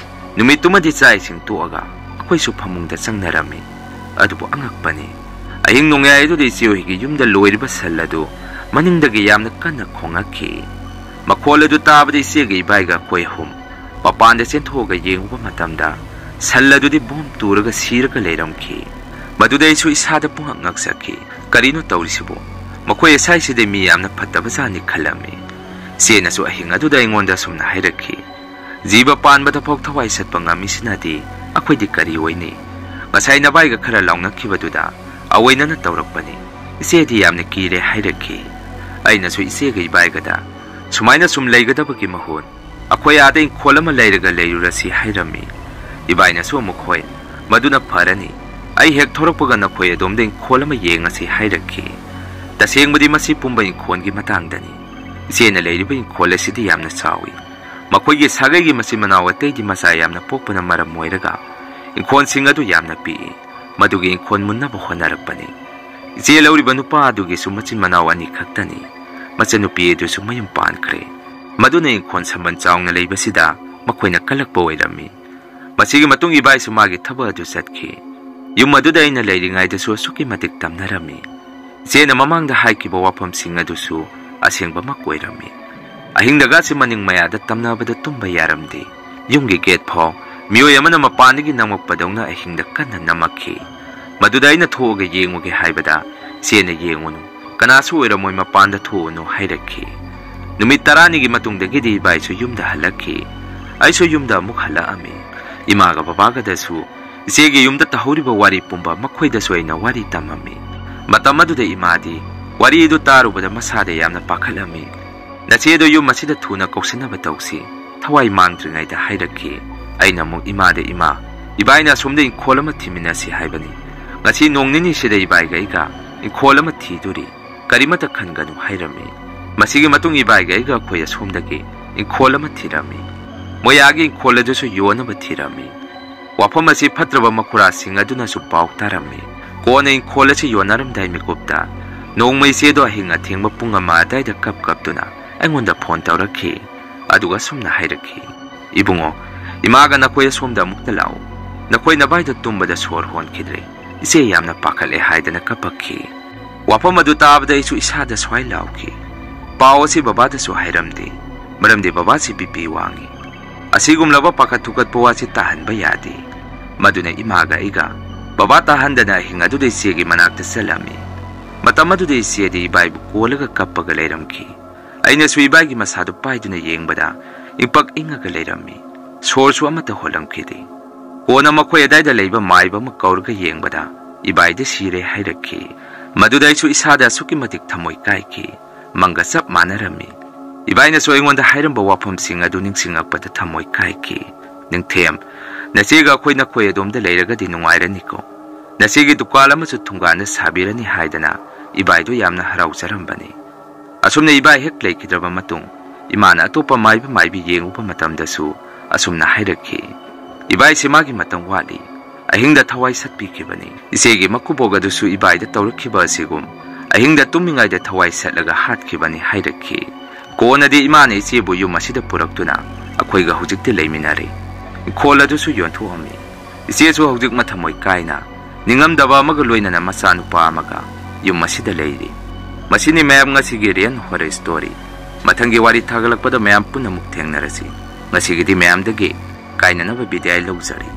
ꯅꯨꯃꯤꯠꯇꯨꯃꯗꯤ ꯆꯥꯛ ꯏꯁꯤꯡ ꯇꯣꯛꯑꯒ ꯑꯩꯈꯣꯏꯁꯨ ꯐꯃꯨꯡꯗ ꯆꯪꯅꯔꯝꯃꯤ꯫ ꯑꯗꯨꯕꯨ ꯑꯉꯛꯄꯅꯤ, ꯑꯍꯤꯡ ꯅꯣꯡꯌꯥꯏ ꯑꯗꯨꯗ ꯏꯆꯦ ꯍꯣꯏꯒꯤ ꯌꯨꯝꯗ ꯂꯣꯏꯔꯤꯕ ꯁꯟ ꯑꯗꯨ ꯃꯅꯤꯡꯗꯒꯤ ꯌꯥꯝꯅ ꯀꯟꯅ ꯈꯣꯡꯉꯛꯈꯤ꯫ ꯃꯈꯣꯜ ꯑꯗꯨ ꯇꯥꯕꯗ ꯏꯆꯦꯒ ꯏꯕꯥꯏꯒ ꯑꯩꯈꯣꯏ ꯑꯍꯨꯝ ꯃꯄꯥꯟꯗ ꯆꯦꯟꯊꯣꯛꯑꯒ ꯌꯦꯡꯉꯨꯕ ꯃꯇꯝꯗ ꯁꯟ ꯑꯗꯨꯗꯤ ꯕꯣꯝ ꯇꯨꯔꯒ ꯁꯤꯔꯒ ꯂꯩꯔꯝꯈꯤ꯫ ꯃꯗꯨꯗ ꯑꯩꯁꯨ ꯏꯁꯥꯗ ꯄꯨꯡꯉꯛ ꯉꯛꯆꯈꯤ꯫ "ꯀꯔꯤꯅꯣ ꯇꯧꯔꯤꯁꯤꯕꯨ? ꯃꯈꯣꯏ ꯑꯁꯥꯏꯁꯤꯗꯤ ꯃꯤ ꯌꯥꯝꯅ ꯐꯠꯇꯕꯖꯥꯠꯅꯤ" ꯈꯜꯂꯝꯃꯤ꯫ ꯏꯆꯦꯅꯁꯨ ꯑꯍꯤꯡ ꯑꯗꯨꯗ ꯑꯩꯉꯣꯟꯗ ꯑꯁꯨꯝꯅ ꯍꯥꯏꯔꯛꯈꯤ, "ꯖꯤꯕ ꯄꯥꯟꯕꯗ ꯐꯥꯎ ꯊꯋꯥꯏ ꯁꯠꯄ ꯉꯝꯃꯤꯁꯤꯅꯗꯤ ꯑꯩꯈꯣꯏꯗꯤ ꯀꯔꯤ ꯑꯣꯏꯅꯤ? ꯉꯁꯥꯏ ꯅꯚꯥꯏꯒ ꯈꯔ ꯂꯥꯎꯅꯈꯤꯕꯗꯨꯗ ꯑꯋꯣꯏꯅꯅ ꯇꯧꯔꯛꯄꯅꯤ꯫ ꯏꯆꯦꯗꯤ ꯌꯥꯝꯅ ꯀꯤꯔꯦ" ꯍꯥꯏꯔꯛꯈꯤ꯫ ꯑꯩꯅꯁꯨ ꯏꯆꯦꯒ ꯏꯕꯥꯏꯒꯗ, "ꯁꯨꯃꯥꯏꯅ ꯁꯨꯝ ꯂꯩꯒꯗꯕꯒꯤ ꯃꯍꯨꯠ ꯑꯩꯈꯣꯏ ꯑꯥꯗ ꯏꯪꯈꯣꯜ ꯑꯃ ꯂꯩꯔꯒ ꯂꯩꯔꯨꯔꯁꯤ" ꯍꯥꯏꯔꯝꯃꯤ꯫ ꯏꯕꯥꯏꯅꯁꯨ ꯑꯃꯨꯛ, "ꯍꯣꯏ, ꯃꯗꯨꯅ ꯐꯔꯅꯤ꯫ ꯑꯩ ꯍꯦꯛ ꯊꯣꯔꯛꯄꯒ ꯅꯈꯣꯏ ꯑꯗꯣꯝꯗ ꯏꯪꯈꯣꯜ ꯑꯃ ꯌꯦꯡꯉꯁꯤ" ꯍꯥꯏꯔꯛꯈꯤ꯫ ꯇꯁꯦꯡꯕꯗꯤ ꯃꯁꯤ ꯄꯨꯝꯕ ꯏꯪꯈꯣꯜꯒꯤ ꯃꯇꯥꯡꯗꯅꯤ꯫ ꯏꯆꯦꯅ ꯂꯩꯔꯤꯕ ꯏꯪꯈꯣꯜ ꯑꯁꯤꯗꯤ ꯌꯥꯝꯅ ꯆꯥꯎꯏ꯫ ꯃꯈꯣꯏꯒꯤ ꯁꯥꯒꯩꯒꯤ ꯃꯆꯤꯟ ꯃꯅꯥꯎ ꯑꯇꯩꯗꯤ ꯃꯆꯥ ꯌꯥꯝꯅ ꯄꯣꯛꯄꯅ ꯃꯔꯝ ꯑꯣꯏꯔꯒ ꯏꯪꯈꯣꯜꯁꯤꯡ ꯑꯗꯨ ꯌꯥꯝꯅ ꯄꯤꯛꯏ꯫ ꯃꯗꯨꯒꯤ ꯏꯪꯈꯣꯜ ꯃꯨꯟꯅꯕ ꯍꯣꯠꯅꯔꯛꯄꯅꯤ꯫ ꯏꯆꯦ ꯂꯧꯔꯤꯕ ꯅꯨꯄꯥ ꯑꯗꯨꯒꯤꯁꯨ ꯃꯆꯤꯟ ꯃꯅꯥꯎ ꯑꯅꯤ ꯈꯛꯇꯅꯤ꯫ ꯃꯆꯟꯅꯨꯄꯤ ꯑꯗꯨꯁꯨ ꯃꯌꯨꯝ ꯄꯥꯟꯈ꯭ꯔꯦ꯫ ꯃꯗꯨꯅ ꯏꯪꯈꯣꯜ ꯁꯝꯕꯟ ꯆꯥꯎꯅ ꯂꯩꯕꯁꯤꯗ ꯃꯈꯣꯏꯅ ꯀꯜꯂꯛꯄ ꯑꯣꯏꯔꯝꯃꯤ꯫ ꯃꯁꯤꯒꯤ ꯃꯇꯨꯡ ꯏꯕꯥꯏꯁꯨ ꯃꯥꯒꯤ ꯊꯕꯛ ꯑꯗꯨ ꯆꯠꯈꯤ꯫ ꯌꯨꯝ ꯑꯗꯨꯗ ꯑꯩꯅ ꯂꯩꯔꯤꯉꯩꯗꯁꯨ ꯑꯁꯨꯛꯀꯤ ꯃꯇꯤꯛ ꯇꯝꯅꯔꯝꯃꯤ꯫ ꯏꯆꯦꯅ ꯃꯃꯥꯡꯗ ꯍꯥꯏꯈꯤꯕ ꯋꯥꯐꯝꯁꯤꯡ ꯑꯗꯨꯁꯨ ꯑꯁꯦꯡꯕꯃꯛ ꯑꯣꯏꯔꯝꯃꯤ꯫ ꯑꯍꯤꯡꯗꯒꯁꯤ ꯃꯅꯤꯡ ꯃꯌꯥꯗ ꯇꯝꯅꯕꯗ ꯇꯨꯝꯕ ꯌꯥꯔꯝꯗꯦ꯫ ꯌꯨꯝꯒꯤ ꯒꯦꯠ ꯐꯥꯎ ꯃꯤꯑꯣꯏ ꯑꯃꯅ ꯃꯄꯥꯟꯗꯒꯤ ꯅꯝꯃꯛꯄꯗꯧꯅ ꯑꯍꯤꯡꯗ ꯀꯟꯅ ꯅꯝꯃꯛꯈꯤ꯫ ꯃꯗꯨꯗ ꯑꯩꯅ ꯊꯣꯛꯑꯒ ꯌꯦꯡꯉꯨꯒꯦ ꯍꯥꯏꯕꯗ, ꯏꯆꯦꯅ "ꯌꯦꯡꯉꯨꯅꯨ, ꯀꯅꯥꯁꯨ ꯑꯣꯏꯔꯝꯃꯣꯏ, ꯃꯄꯥꯟꯗ ꯊꯣꯛꯎꯅꯨ" ꯍꯥꯏꯔꯛꯈꯤ꯫ ꯅꯨꯃꯤꯠ ꯇꯔꯥꯅꯤꯒꯤ ꯃꯇꯨꯡꯗꯒꯤꯗꯤ ꯏꯕꯥꯏꯁꯨ ꯌꯨꯝꯗ ꯍꯜꯂꯛꯈꯤ꯫ ꯑꯩꯁꯨ ꯌꯨꯝꯗ ꯑꯃꯨꯛ ꯍꯜꯂꯛꯑꯝꯃꯤ꯫ ꯏꯃꯥꯒ ꯕꯕꯥꯒꯗꯁꯨ ꯏꯆꯦꯒꯤ ꯌꯨꯝꯗ ꯇꯧꯍꯧꯔꯤꯕ ꯋꯥꯔꯤ ꯄꯨꯝꯕ ꯃꯈꯣꯏꯗꯁꯨ ꯑꯩꯅ ꯋꯥꯔꯤ ꯇꯝꯃꯝꯃꯤ꯫ ꯃꯇꯝ ꯑꯗꯨꯗ ꯏꯃꯥꯗꯤ ꯋꯥꯔꯤ ꯑꯗꯨ ꯇꯥꯔꯨꯕꯗ ꯃꯁꯥꯗ ꯌꯥꯝꯅ ꯄꯥꯈꯠꯂꯝꯃꯤ꯫ "ꯅꯆꯦꯗꯣ ꯌꯨꯝ ꯑꯁꯤꯗ ꯊꯨꯅ ꯀꯧꯁꯤꯟꯅꯕ ꯇꯧꯁꯤ", ꯊꯋꯥꯏ ꯃꯥꯡꯗ꯭ꯔꯤꯉꯩꯗ ꯍꯥꯏꯔꯛꯈꯤ꯫ ꯑꯩꯅ ꯑꯃꯨꯛ ꯏꯃꯥꯗ, "ꯏꯃꯥ, ꯏꯕꯥꯏꯅ ꯑꯁꯣꯝꯗ ꯏꯪꯈꯣꯜ ꯑꯃ ꯊꯤꯃꯤꯟꯅꯁꯤ ꯍꯥꯏꯕꯅꯤ꯫ ꯉꯁꯤ ꯅꯣꯡ ꯅꯤꯅꯤꯁꯤꯗ ꯏꯕꯥꯏꯒ ꯑꯩꯒ ꯏꯪꯈꯣꯜ ꯑꯃ ꯊꯤꯗꯣꯔꯤ꯫ ꯀꯔꯤꯃꯠꯇ ꯈꯟꯒꯅꯨ" ꯍꯥꯏꯔꯝꯃꯤ꯫ ꯃꯁꯤꯒꯤ ꯃꯇꯨꯡ ꯏꯕꯥꯏꯒ ꯑꯩꯒ ꯑꯩꯈꯣꯏ ꯑꯁꯣꯝꯗꯒꯤ ꯏꯪꯈꯣꯜ ꯑꯃ ꯊꯤꯔꯝꯃꯤ꯫ ꯃꯣꯏ ꯑꯥꯒꯤ ꯏꯪꯈꯣꯜ ꯑꯗꯨꯁꯨ ꯌꯣꯟꯅꯕ ꯊꯤꯔꯝꯃꯤ꯫ ꯋꯥꯐꯝ ꯑꯁꯤ ꯐꯠꯇ꯭ꯔꯕ ꯃꯈꯨꯔꯥꯁꯤꯡ ꯑꯗꯨꯅꯁꯨ ꯄꯥꯎ ꯇꯥꯔꯝꯃꯤ꯫ ꯀꯣꯟꯅ ꯏꯪꯈꯣꯜ ꯑꯁꯤ ꯌꯣꯟꯅꯔꯝꯗꯥꯏ ꯃꯤꯀꯨꯞꯇ ꯅꯣꯡꯃ ꯏꯆꯦꯗꯣ ꯑꯍꯤꯡ ꯑꯊꯦꯡꯕ ꯄꯨꯡ ꯑꯃ ꯑꯗꯥꯏꯗ ꯀꯞ ꯀꯞꯇꯨꯅ ꯑꯩꯉꯣꯟꯗ ꯐꯣꯟ ꯇꯧꯔꯛꯈꯤ꯫ ꯑꯗꯨꯒ ꯑꯁꯨꯝꯅ ꯍꯥꯏꯔꯛꯈꯤ, "ꯏꯕꯨꯡꯉꯣ, ꯏꯃꯥꯒ ꯅꯈꯣꯏ ꯑꯁꯣꯝꯗ ꯑꯃꯨꯛꯇ ꯂꯥꯛꯎ꯫ ꯅꯈꯣꯏ ꯅꯚꯥꯏꯗꯣ ꯇꯨꯝꯕꯗ ꯁꯣꯔ ꯍꯣꯟꯈꯤꯗ꯭ꯔꯦ꯫ ꯏꯆꯦ ꯌꯥꯝꯅ ꯄꯥꯈꯠꯂꯦ" ꯍꯥꯏꯗꯅ ꯀꯞꯄꯛꯈꯤ꯫ ꯋꯥꯐꯝ ꯑꯗꯨ ꯇꯥꯕꯗ ꯑꯩꯁꯨ ꯏꯁꯥꯗ ꯁ꯭ꯋꯥꯏ ꯂꯥꯎꯈꯤ꯫ ꯄꯥꯎ ꯑꯁꯤ ꯕꯕꯥꯗꯁꯨ ꯍꯥꯏꯔꯝꯗꯦ, ꯃꯔꯝꯗꯤ ꯕꯕꯥꯁꯤ ꯕꯤ ꯄꯤ ꯋꯥꯡꯏ꯫ ꯑꯁꯤꯒꯨꯝꯂꯕ ꯄꯥꯈꯠ ꯊꯨꯀꯠꯄ ꯋꯥꯁꯤ ꯇꯥꯍꯟꯕ ꯌꯥꯗꯦ꯫ ꯃꯗꯨꯅ ꯏꯃꯥꯒ ꯑꯩꯒ ꯕꯕꯥ ꯇꯥꯍꯟꯗꯅ ꯑꯍꯤꯡ ꯑꯗꯨꯗ ꯏꯆꯦꯒꯤ ꯃꯅꯥꯛꯇ ꯆꯠꯂꯝꯃꯤ꯫ ꯃꯇꯝ ꯑꯗꯨꯗ ꯏꯆꯦꯗꯤ ꯏꯕꯥꯏꯕꯨ ꯀꯣꯜꯂꯒ ꯀꯞꯄꯒ ꯂꯩꯔꯝꯈꯤ꯫ ꯑꯩꯅꯁꯨ ꯏꯕꯥꯏꯒꯤ ꯃꯁꯥꯗꯨ ꯄꯥꯏꯗꯨꯅ ꯌꯦꯡꯕꯗ ꯏꯪꯄꯛ ꯏꯪꯉꯒ ꯂꯩꯔꯝꯃꯤ꯫ ꯁꯣꯔꯁꯨ ꯑꯃꯠꯇ ꯍꯣꯜꯂꯝꯈꯤꯗꯦ꯫ ꯀꯣꯟꯅ ꯃꯈꯣꯏ ꯑꯗꯥꯏꯗ ꯂꯩꯕ ꯃꯥꯏꯕ ꯑꯃ ꯀꯧꯔꯒ ꯌꯦꯡꯕꯗ ꯏꯕꯥꯏꯗꯤ ꯁꯤꯔꯦ ꯍꯥꯏꯔꯛꯈꯤ꯫ ꯃꯗꯨꯗ ꯑꯩꯁꯨ ꯏꯁꯥꯗ ꯑꯁꯨꯛꯀꯤ ꯃꯇꯤꯛ ꯊꯃꯣꯏ ꯀꯥꯏꯈꯤ꯫ ꯃꯪꯒ ꯆꯞ ꯃꯥꯟꯅꯔꯝꯃꯤ꯫ ꯏꯕꯥꯏꯅꯁꯨ ꯑꯩꯉꯣꯟꯗ ꯍꯥꯏꯔꯝꯕ ꯋꯥꯐꯝꯁꯤꯡ ꯑꯗꯨ ꯅꯤꯡꯁꯤꯡꯉꯛꯄꯗ ꯊꯃꯣꯏ ꯀꯥꯏꯈꯤ꯫ "ꯅꯤꯡꯊꯦꯝ, ꯅꯆꯦꯒ ꯑꯩꯈꯣꯏ ꯅꯈꯣꯏ ꯑꯗꯣꯝꯗ ꯂꯩꯔꯒꯗꯤ ꯅꯨꯡꯉꯥꯏꯔꯅꯤꯀꯣ꯫ ꯅꯆꯦꯒꯤ ꯗꯨꯀꯥꯟ ꯑꯃꯁꯨ ꯊꯣꯡꯒꯥꯟꯗ ꯁꯥꯕꯤꯔꯅꯤ" ꯍꯥꯏꯗꯅ ꯏꯕꯥꯏꯗꯨ ꯌꯥꯝꯅ ꯍꯔꯥꯎꯖꯔꯝꯕꯅꯤ꯫ ꯑꯁꯨꯝꯅ ꯏꯕꯥꯏ ꯍꯦꯛ ꯂꯩꯈꯤꯗ꯭ꯔꯕ ꯃꯇꯨꯡ, ꯏꯃꯥꯅ ꯑꯇꯣꯞꯄ ꯃꯥꯏꯕ ꯃꯥꯏꯕꯤ ꯌꯦꯡꯉꯨꯕ ꯃꯇꯝꯗꯁꯨ ꯑꯁꯨꯝꯅ ꯍꯥꯏꯔꯛꯈꯤ, "ꯏꯕꯥꯏꯁꯤ ꯃꯥꯒꯤ ꯃꯇꯝ ꯋꯥꯠꯂꯤ꯫ ꯑꯍꯤꯡꯗ ꯊꯋꯥꯏ ꯁꯠꯄꯤꯈꯤꯕꯅꯤ꯫ ꯏꯆꯦꯒꯤ ꯃꯀꯨꯕꯣꯛ ꯑꯗꯨꯁꯨ ꯏꯕꯥꯏꯗ ꯇꯧꯔꯛꯈꯤꯕ ꯑꯁꯤꯒꯨꯝ ꯑꯍꯤꯡꯗ ꯇꯨꯝꯃꯤꯉꯩꯗ ꯊꯋꯥꯏ ꯁꯠꯂꯒ ꯍꯥꯠꯈꯤꯕꯅꯤ" ꯍꯥꯏꯔꯛꯈꯤ꯫ ꯀꯣꯟꯅꯗꯤ ꯏꯃꯥꯅ ꯏꯆꯦꯕꯨ ꯌꯨꯝ ꯑꯁꯤꯗ ꯄꯨꯔꯛꯇꯨꯅ ꯑꯩꯈꯣꯏꯒ ꯍꯧꯖꯤꯛꯇꯤ ꯂꯩꯃꯤꯟꯅꯔꯦ꯫ ꯏꯪꯈꯣꯜ ꯑꯗꯨꯁꯨ ꯌꯣꯟꯊꯣꯛꯑꯝꯃꯤ꯫ ꯏꯆꯦꯁꯨ ꯍꯧꯖꯤꯛ ꯃꯊꯃꯣꯏ ꯀꯥꯏꯅ ꯅꯤꯡꯉꯝꯗꯕ ꯑꯃꯒ ꯂꯣꯏꯅꯅ ꯃꯆꯥꯅꯨꯄꯥ ꯑꯃꯒ ꯌꯨꯝ ꯑꯁꯤꯗ ꯂꯩꯔꯤ꯫ ꯃꯁꯤꯅꯤ ꯃꯌꯥꯝ ꯉꯁꯤꯒꯤ Real Horror Story꯫ ꯃꯊꯪꯒꯤ ꯋꯥꯔꯤ ꯊꯥꯒꯠꯂꯛꯄꯗ ꯃꯌꯥꯝ ꯄꯨꯟꯅ ꯑꯃꯨꯛ ꯊꯦꯡꯅꯔꯁꯤ꯫ ꯉꯁꯤꯒꯤꯗꯤ ꯃꯌꯥꯝꯗꯒꯤ ꯀꯥꯏꯅꯅꯕ ꯕꯤꯗꯥꯏ ꯂꯧꯖꯔꯤ꯫